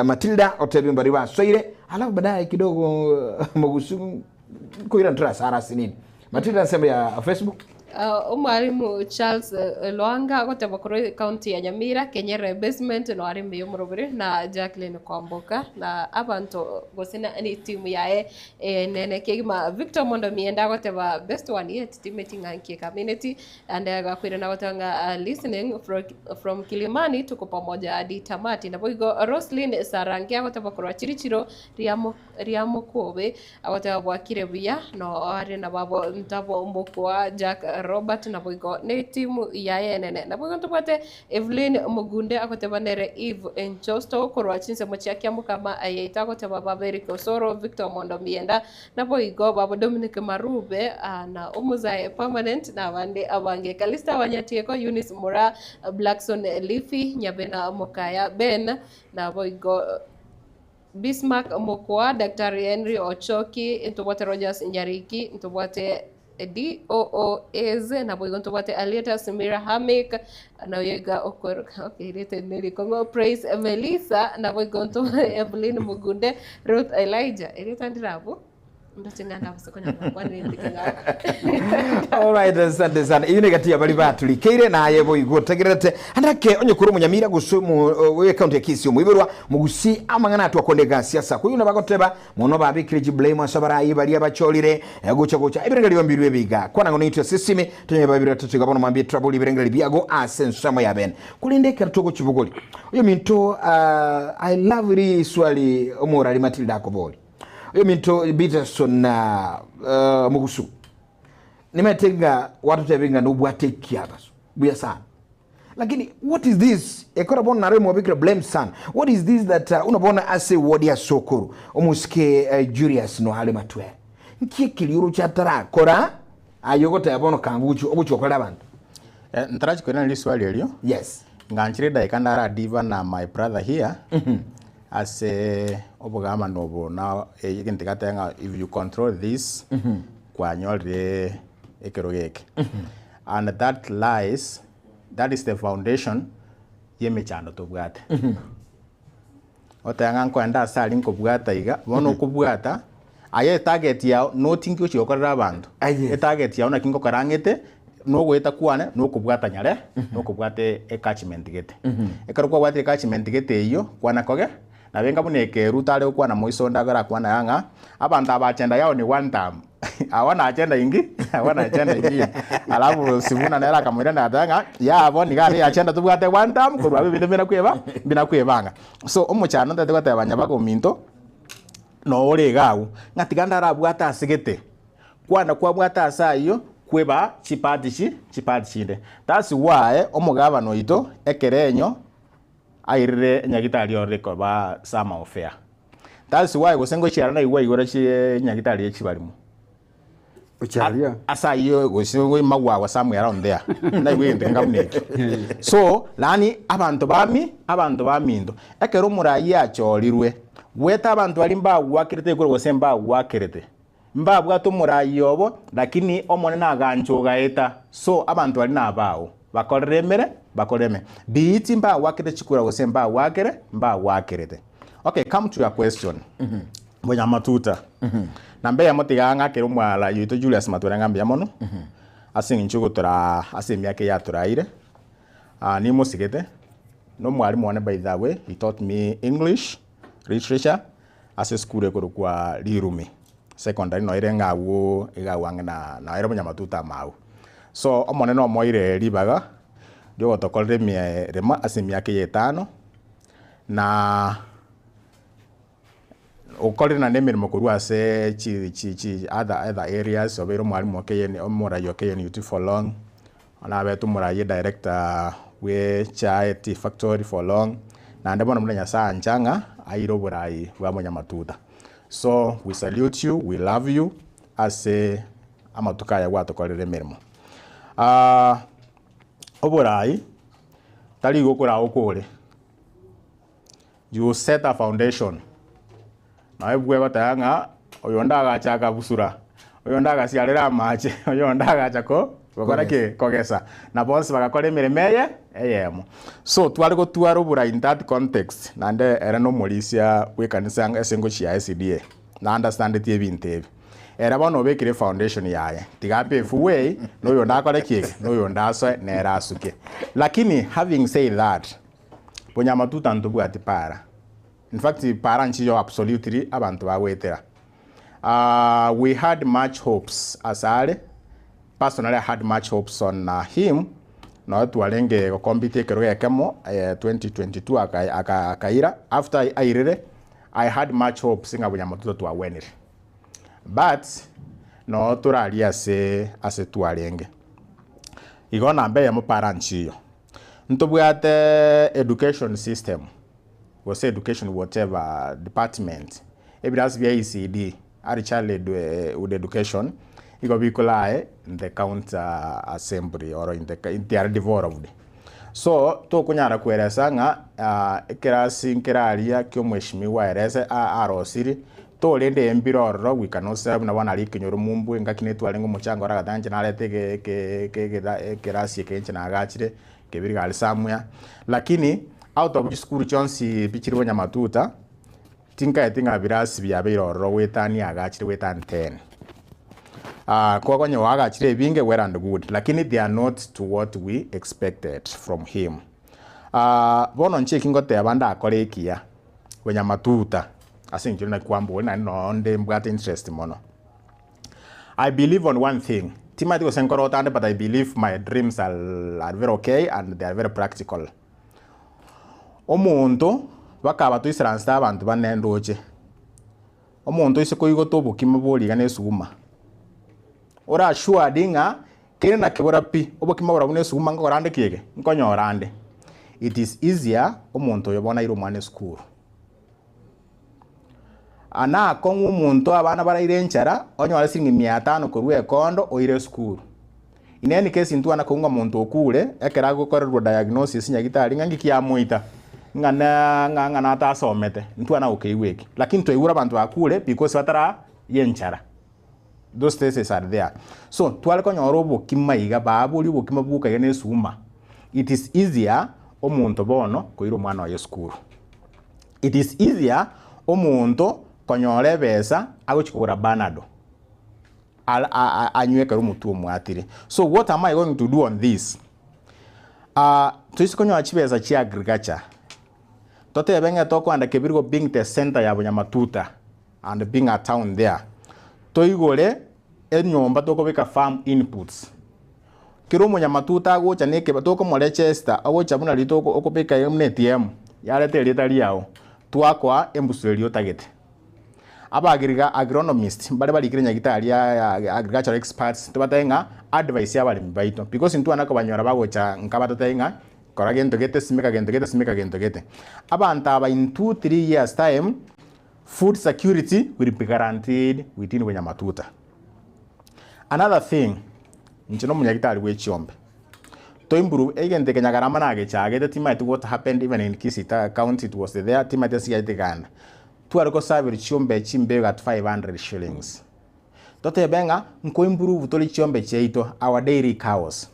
Matilda otebi mbari basoire alafu baadaye kidogo mugusu kuira ntrasara sinini Matilda nsemo ya Facebook. Omwalimu Charles Lwanga agoteba korwa ecounty ya Nyamira, Kenyerere Basement no are mbuya omorobere na Jacqueline Kwamboka na abanto gose na etimu yaye enene kegima. Victor Mondo Mienda agoteba best one yet timeti ng'a nki ekamineti ande agakoirana agoteba ng'a listening from Kilimani tuko pamoja hadi tamati. Naboigo Roslyn Sarange agoteba korwa Chirichiro Riamokuobe agoteba bwakire buya no are nababo ntabo mokwa Jack Robert naboigo netimu yaye enene. Naboigo ntobwate Evelyn Mogunde agoteba nere Eve Enchosto korwa chinsemo chia Kiamokama yaito agoteba baba Eric Osoro, Victor Mondo Mienda naboigo babo Dominic Marube na Omozae Permanent na abande abange. Calista Wanyatieko, Eunice Mura, Blackson Lifi, Nyabena Mokaya Ben naboigo Bismark Mokwa, Daktari Henry Ochoki, ntobwate Rogers Nyariki, ntobwate DOO Eze, naboigo ntobwate Alieta Simira Hamik, naoyo iga okweroka okay rieta eri nerikong'u Praise Melissa, naboigo ntobwate Evelyn Mugunde, Ruth Elijah, erieta ndire abwo. Ndoche ng'a ndabase konyora gokwanera inteke ng'a Alright, asante sana. Iyo negati ya bari baturikeire naye boigo otegererete. Andake onye kuri omunyamira gose we county ya Kisii omoiborwa mogusi amang'ana atwakonde egasi ase ako. Oyio nabagoteba mono babekire chiblame ase abarayi baria bachorire gocha gocha ebirengererio mbirwe ebiga. Kwana ng'o naintwe ase esimi tonye babire batato iga bono mambia trouble ebirengererio biago ase ensemo ya bene. Korende ekero togochibogori oyominto I love riswali omorari Matilda akobori. Oyominto Peterson na uh, Mugusu nimete ng'a watotebia ng'a nobwate ekiabaso buya sana lakini what is this ekora bono naro mwabikire blame sana what is this that uh, unabona ase ward ya sokoro omusike uh, Julius nohale matwere nki ekerioro chatarakora aye ogoteba bono kangu ogochi ogochi okorera abanto Eh, ntarachi koirana riswali erio yes nganchire edaika ndaradiva na my brother here Ase obogamani obo na egento gateba ng'a if you control this kwanyorire ekerogo eke. And that lies, that is the foundation ya emechando tobwate. Oteba ng'a nkoenda ase aria nkobwata iga, bono okobwata, aye etarget yao not inki ochi gokorera abanto, etarget yao naki ngokora ng'ete, nogoeta kwane nokobwata nyare, nokobwata ecatchment gete. Ekero kwabwatire ecatchment gete eyio, kwana koge, nabo enga buna eke Ruto are gokwana moiso onde agere akwana iga ng'a, abanto aba agenda yao ni one term, hawana agenda ingi, hawana agenda ingine. Alafu Sifuna nere akamoiraneria agateba ng'a, yabo niga are agenda tobwate one term, korwa abwo ebinto mbina kweba, mbina kwebanga. So omochando ntagete goteba nyabaga ominto, nore iga agwo, ng'a tiga ndarabwate ase gete. Kwana kwabwate ase ayio kweba chipati chi chipati chinde. That's why omogabana oito ekerenyo airire nyagitari orore koba some of fair. That's why gose ngochiara naigwa igoro chi nyagitari ye chibarimo. Ochiaria. Ase ayio gose magwagwa somewhere around there naigwa egento kenga buna ekio. So lani abanto bami abanto baminto ekero omoraia achorirwe bwete abanto baria mbagwakerete igoro gose mbagwakerete. Mbabwate omoraai obo, lakini Omonene agancha ogaeta. So abanto baria nabao, bakorere emere, bakorere emere. Biiti mbagwakete chikura gose mbagwakere, mbagwakerete. Okay, come to your question. Bonyamatuta. Namba eyemo tiga ng'akere omwalayi oito Julius Matwere ng'a mbuya mono, ase eng'encho yogotoraa ase emiaka eye atoraire, nimosigete, na omwalimu one by the way, he taught me English literature, ase esukuru ekorokwa Rirumi Secondary noyo ere ng'a agwo iga agwo ang'e na noyo ere Bonyamatuta amo agwo. So omonene omoire ribaga riogotokorera emeremo ase emiaka eye etano, na okorire naende emeremo korwa ase chi chi chi other other areas, obeire omwalimu o KN omorai o KNUT for long, nabete omorai edirector bwe echae tea factory for long, naende bono buna Nyasaye ancha ng'a aire oborai bwa monyamatuta. So we salute you, we love you ase amatuko aya gwatokorire emeremo. Oborai tari igo okoraokore. You set a foundation. Naye bwegoteba ng'a oyonde agacha akabusura, oyonde agasiarera amache, oyonde agacha ko gokora ki? Kogesa. Na bonsi bagakora emeremo eye eyemo. So tware gotwara oborai in that context, naende ere na omorisia bw'ekanisa ase engochi ya SDA, na understandeti ebinto ebi. Ere bono obekire efoundation yaye, tiga apave way, na oyonde akore ki? Na oyonde asoe, nere asuke. Lakini having said that, Bonyamatuta ntobwati para. In fact para nchiyo absolutely abanto bagoetera. We had much hopes asare, personally I had much hopes on him, nonya twarenge gocompete ekerogo ekemo 2022 akaira, after airire I had much hopes ng'a Bonyamatuta twagwenire. But noo torarie ase ase twarenge. Igo namba eyemo para nchiyo. Ntobwate education system gose education whatever department, ebirasi bia ECD, early childhood education, igo bikolae in the county assembly or in the they are devolved. So tokonyara koeresa ng'a ekerasi nkere aria kia omweshimiwa aerese arosirie, torende embiro ororo we cannot say buna bono aria ekenyoro mumbu engaki netwarenge omochango ore agateba inche narete ekerasi eke inche nagachire kebiri gari somewhere. Lakini out of chisukuru chionsi pi chire bonyamatuta, tinkaeti ng'a birasi biabeire ororo goetania agachire goetania ten. Kogonya oagachire ebinge well and good, lakini they are not to what we expected from him. Bono inche eki ngoteba ndakore ekiya. Bonyamatuta, ase engencho naki kwambori naende nonde mbwate interest mono. I believe on one thing, timanyeti gose nkorota ande but I believe my dreams are, are very okay and they are very practical. Omonto bakaba toisaransete abanto bane ndoche, omonto oise koigota obokima bwa origa na esuguma, ore assured ng'a Kende nakebora pi, obokima borabwo nesuguma nkogora ande ki eke? Nkonyora ande. It is easier omonto oyo bono aire omwana esukuru. Nakong'u omonto abana baraire enchara, onyore siringi mia tano korwa ekondo oire esukuru. In any case intwe nakong'u omonto okure, ekero agokorerwa diagnosis nyagitari ng'a ng'iki yamoita, ng'a na ng'a ng'a natasomete, intwe nagokeigwa eki. Lakini twaigure abanto bakure because batara yenchara. Those cases are there. So tware konyora obokima iga, baboria obokima bwoka iga na esuma, it is easier omonto bono koira omwana oye esukuru. It is easier omonto konyora ebesa agochia kogora panado a- a- anywe ekero omotwe omwatire. So what am I going to do on this? Toise konyora chibesa chia agriculture, totebe ng'a tokoenda Kebirigo being the centre ya Bonyamatuta, and being a town there, toigore enyomba tokobeka farm inputs. Kera omonyamatuta agocha na ekeba tokomoregester ogocha buna riria toko okobeka iga buna ATM, yareta erieta riago, twakoa embusu eria otagete. Aba agriga agronomist mbare barikire nyagitari ya ya agricultural experts tobatebie ng'a advice ya abaremi baito because intwe nakobanyora bagocha nka batatebie ng'a kora gento gete simeka gento gete simeka gento gete. Abanto aba in two three years time. Food security will be guaranteed within Bonyamatuta. Another thing, inche nomonyagitari bwe chiombe. To improve egento eke Nyagarama nagechagete timaeti what happened even in Kisii county it was there timaeti ase giaete ganda. Tware gosaberwa chiombe chimbego at 500 shillings. Totebe ng'a nko improve tore chiombe chiaito our dairy cows.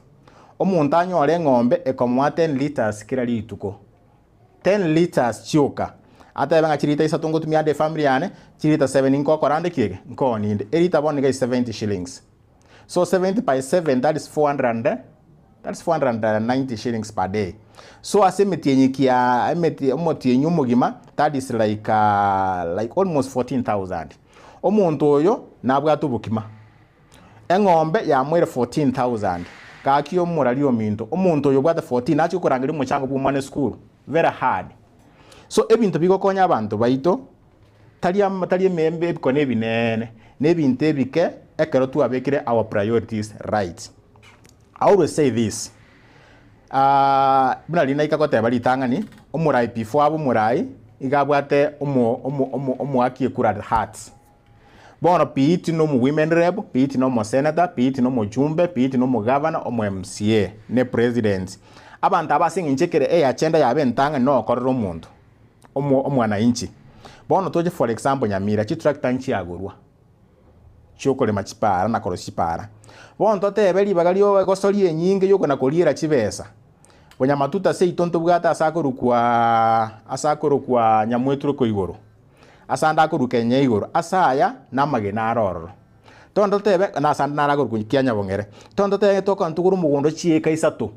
Omonto anyore eng'ombe ekomoa 10 litres kera rituko. 10 litres chioka. Atebe ng'a chilita isato ngotumia ande efamiri yane, chilita seven nkokora ande ki ege? Nkooni inde. Elita bono niga is 70 shillings. So 70 by 7 that is 400 and that is 490 shillings per day. So ase emetienyi kia emeti omotienyi omogima that is like like almost 14,000. Omonto oyo nabwate obokima. Eng'ombe yamoire 14,000. Gaki omorari ominto, omonto oyo obwate 14 nachie gokorangeria omochango bw'omwana esukuru? Very hard. So ebinto bigokonya abanto baito tari am tari emembe ebikone ebineene, na ebinto ebike ekero twabekire our priorities right. I always say this, buna riria naika goteba ritang'ani, omorai before abe omorai, iga abwate omo omo omo omoaki ekura at heart. Bono Piiti nomo women rep, Piiti nomo senator, Piiti nomochumbe, Piiti nomogavana, omo MCA, ne president. Abanto aba ase eng'encho ekere eagenda yabo entang'ani nogokorera omonto, omo omwananchi. Bono toche for example Nyamira, chitractor nchiagorwa chiokorema chipara na korosia chipara. Bono totebe ribaga rio egosoria enyinge yokona koriera chibesa, bonyamatuta seito ntobwate ase akorokwa ase akorokwa Nyamwetureko igoro. Ase ande akorwa kenya igoro, ase aya namagena are ororo. Tono totebe, na ase ande naro akorwa kia nyabong'ere. Tono totebe tokona togore omogondo chieka isato,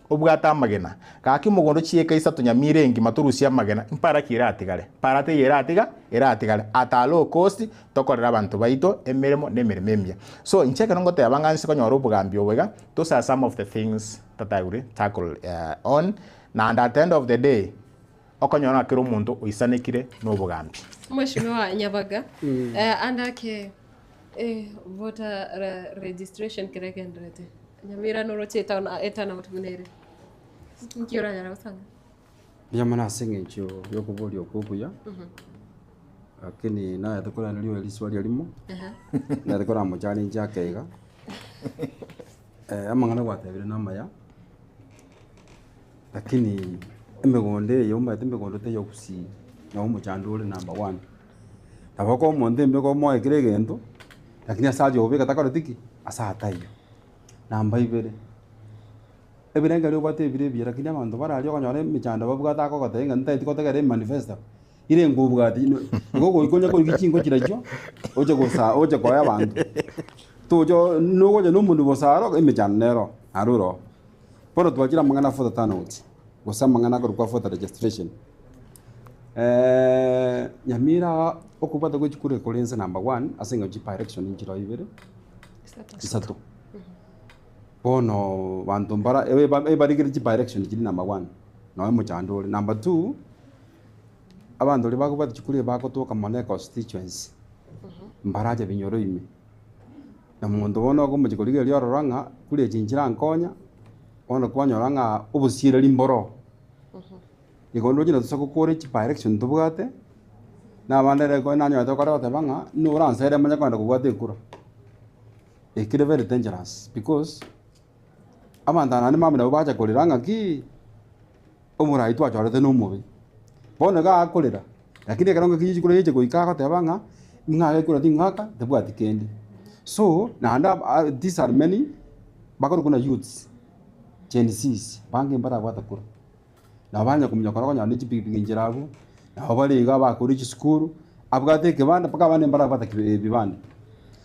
obwate amagena. Gaki omogondo chieka isato nyamira engima torusie amagena, mpara ki eratigare? Mpara teiyo eratiga eratigare. At a low cost, tokorere abanto baito emeremo na emeremo emiya. So, inche ekero ngoteba ng'a nse konyora obogambi obo iga, those are some of the things that I will tackle on, naende at the end of the day, Okonyora ng'a kera omonto oisanekire nobogambi. Mweshimiwa Nyabaga, eh, ande ake eh, voter re- registration kere egenderete Nyamira noroche etown etown out buna ere nki oranyare gosanga? Mbuya mono ase eng'encho ya okoboria okwo okuya, lakini naye tokoraneria oyo riswali erimo, naye tokoramochallenge ake iga, amang'ana gwatebire namaya. Lakini emegondo eye omanyete emegondo teiyo gusii, nabo omochando ore number one. Nabo okoa omonto embego omoe kera egento, lakini ase aria obeka takoreti ki? Ase ataiyo. Namba ibere, ebirengererio obwate ebire ebiya lakini abanto bare aria okonyora emechando babwate akogotebia ng'a ntagete gotegerera emanifesto, ire nkobwati ino igo ogoika onye korigia chinko chirachio, oche gosa oche koa abanto. Tocha nogocha na omonwe bosa aro emechando nero aro oroo. Bono twachire amang'ana a voter turnout, gose amang'ana akorokwa voter registration. Nyamira okobwata gwe chikura ekore inse number one ase eng'encho chi by-election nchiroo ibere, isato. Bono banto mbara ebarigere chi by-election chiri number one, noe omochando ore. Number two, abanto baria bakobwata chikura ebagotoka mono econstituency, mbarache binyoro ime. Na omonto bono okomochia korigereria ororo ng'a kure echi nchirankonya, bono kwanyora ng'a obosiereri mboro. Igo ndoche natosa gokora echi by-election tobwate, na abande ere ekero nanyorete okore goteba ng'a noransere manye kogenda kobwata ekura. Ekere very dangerous because, abanto aba naende mambia nabo bacha korera ng'aki, omorai twachorete na omobe. Bono iga akorera, lakini ekero ngaki chikura chiacha goika agoteba ng'a, ng'ake ekura ting'aka, tebwati kende. So, naende aba these are many, bakorokwa buna youths, Gen Zs, bange mbarabwate kura. Nabo banya kominyoka kora konyora ne chipikipiki nchera abwo, nabo bare iga bakorire chisukuru, abwate ekebande mpaka abande mbarabwate kibe ebibande.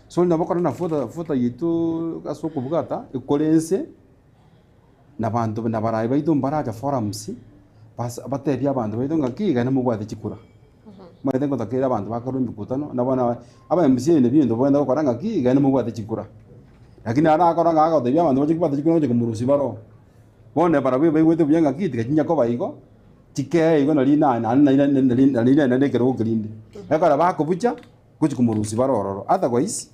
So nabo okore na voter voter yaito ase okobwata, ekore ense. Na abanto na abarai baito mbarache forums, bas batebie abanto baito ng'aki iga namobwate chikura. Omanyete ngotakeire abanto bakorwa emekutano, na bono aba MCA na ebinto bagenda gokora ng'aki iga namobwate chikura. Lakini naro akora ng'a agotebia abanto bache kobwata chikura gocha komorusia baroo. Bono barabwo baigwete buya ng'aki tiga chinya koba igo, chikee igo nari na naende nari nari nari naende ekerogo kerinde. Ekero bakobucha, gochi komorusia bare ororo. Otherwise,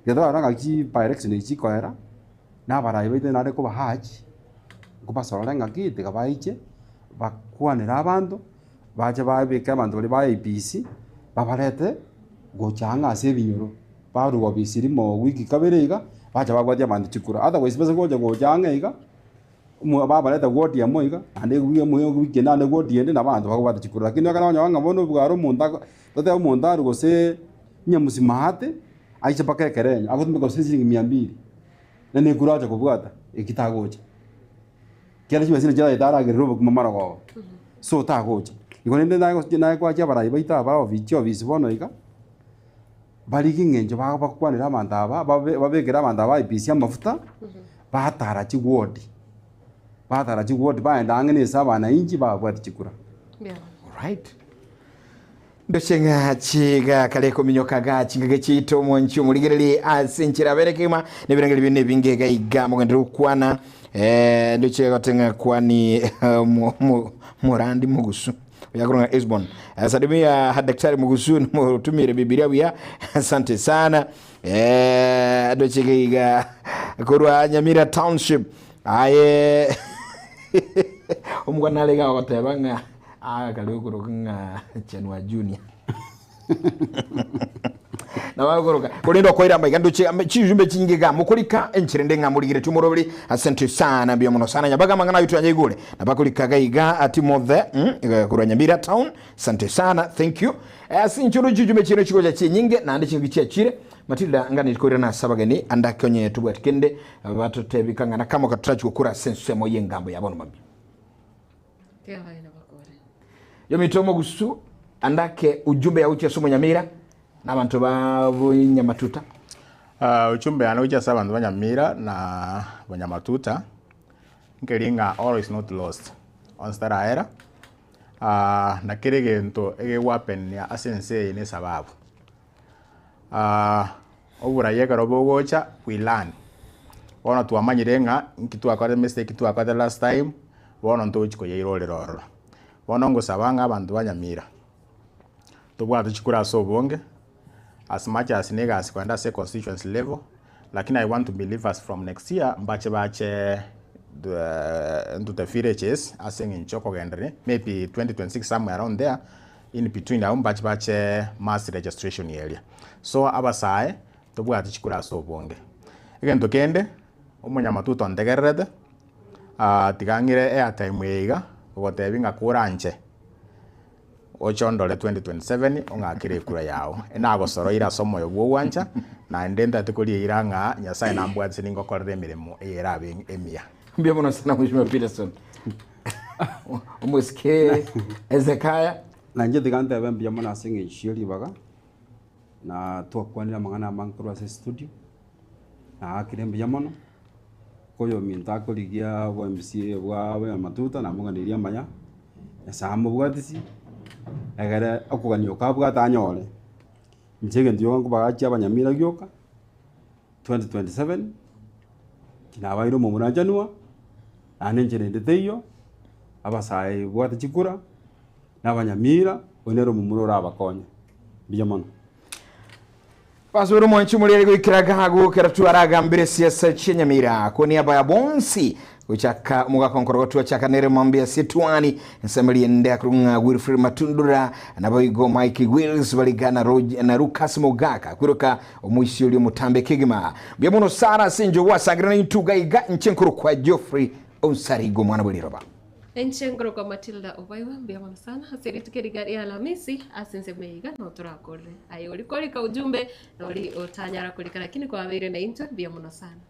ekero twarora ng'aki by election echi chikoera. Na abarai baito nare kobahachi, nkobasorore ng'aki tiga baiche, bakwanere abanto, bache babeke abanto baria ba IEBC, babarete gocha ang'e ase ebinyoro, barwa ofisi rimo wiki kabere iga, bacha babwatia abanto chikura. Otherwise base gocha gocha ang'e iga, omo babareta ward emo iga, naende ewiki ende naende ward ende nabo abanto bakobwata chikura. Lakini ekero okonyora ng'a bono obware omonto ako totebe omonto arwe gose nyamusimate. Aiche mpaka ekerenyo, agotumeka gose chiringi mia mbili, na nekura acha kobwata, eki tagocha. Ekiagera chibesa echi chiragete aragerere obokima marogoba, so tagocha. Igo rende naye naye kwachia abarai baito aba obi chiofisi bono iga, barigie eng'encho bagokwanera abanto aba, babe babekere abanto aba IEBC amafuta, batara chiward, batara chiward baenda ang'e na ase abananchi babwate chikura. Alright. Ndoche ng'a chiga kare kominyoka ga chingaki chiaito omwanchi omorigererie ase enchera abere kegima nebirengererio binde ebinge iga iga mogenderere gokwana eh, ndoche gote ng'a kwani eh, mo- mo- morandi mogusu oyakorwa ng'a Esbon. Eh, Salimia daktari mugusu nimutumire bibilia buya asante sana eh, ndoche iga iga korwa Nyamira township aye omogwana are iga agoteba ng'a Aa kare okoroka ng'a Chenwa Junior. Nabo agokoroka. Korende okoira amaiga ndoche chijumbe chinyinge iga mokorika enchera ende ng'a morigeretie omoroberi. Asante sana mbuya mono sana Nyabaga amang'ana ayo twanyaigure. Nabakorika iga iga Timothy korwa Nyamira town. Asante sana thank you. Ase inche oroche chijumbe chiaino chigocha chinyinge naende chingaki chiachire. Matilda ngani koirana ase abageni ande ake onye tobwati kende batotebi kang'ana kamo gatorachi gokora ase ensemo y'engambo ya bono mambia. Yominto omogusu andake ujumbe yao gochia ase omonyamira na abanto ba bonyamatuta. Ah, ujumbe yane gochia ase abanto ba Nyamira na bonyamatuta, nkeri ng'a all is not lost, onsi taraera, ah, na kera egento egegoapenia ase ense eye ne esababu. Oboraia ekero bogocha we learn, bono twamanyire ng'a nki twakorete mistake twakorete last time, bono ntochi koyeirorera ororo. Bono ngosaba ng'a abanto ba Nyamira, tobwate chikura ase obonge, as much as na egasi kogenda ase constituency level, lakini I want to believe as from next year mbache bache into the villages ase eng'encho yokogendereria maybe 2026 somewhere around there. In between abwo mbache bache mass registration eria. So abasae tobwate chikura ase obonge. Egento kende, omonyamatuta ontegererete, tiga ng'ire airtime eye iga, ogotebi ng'a koranche oche ondore 2027 ong'akere ekura yago. Enagosoroire ase omoyo bwa ogwancha, naende ntagete korieira ng'a Nyasaye nambwatise ningokorere emeremo eye erabe emiya. Mbuya mono sana Mheshimiwa Peterson. Omosike Hezekiah. Na inche tiga ntebe mbuya mono ase eng'encho ye ribaga, na twakwanire amang'ana amange korwa ase estudio, naakire mbuya mono, koyominto akorigia obo MCA bwa abanyamatuta namoganerie amaya, Nyasaye amobwatisie, egere okogania oko abwate anyore. Inche egento gioka nkobagachi abanyamira gioka, 2027, nabaire omomoranchanwa, naende enchera ende teiyo, abasae bwate chikura, na abanyamira, oyo nere omomura orabakonye. Mbuya mono. Basubire omwanchi omorere goikera gago kera twaragambire siasa chi'enyamira koniaba ya bonsi gochaka omogaka nkorogo twachaka nere mambia setwani nsemeri ende akorwa ng'a Wilfred Matundura naboigo Mike Wills bariga na, Rog, na Lucas Mogaka kwiroka omoisia oria omotambe kegima mbuya mono Sara ase inche gwasangire na intwe iga iga inche nkorokwa Geoffrey Onsarigo omwana bw'eriroba. Inche nkorokwa Matilda Obaiwa, mbuya mono sana ase rituko eri iga ria Alhamisi ase ensemo eye iga noo torakorere. Aye ori korika ujumbe na ori otanyara korika lakini kwabeire naintwe mbuya mono sana.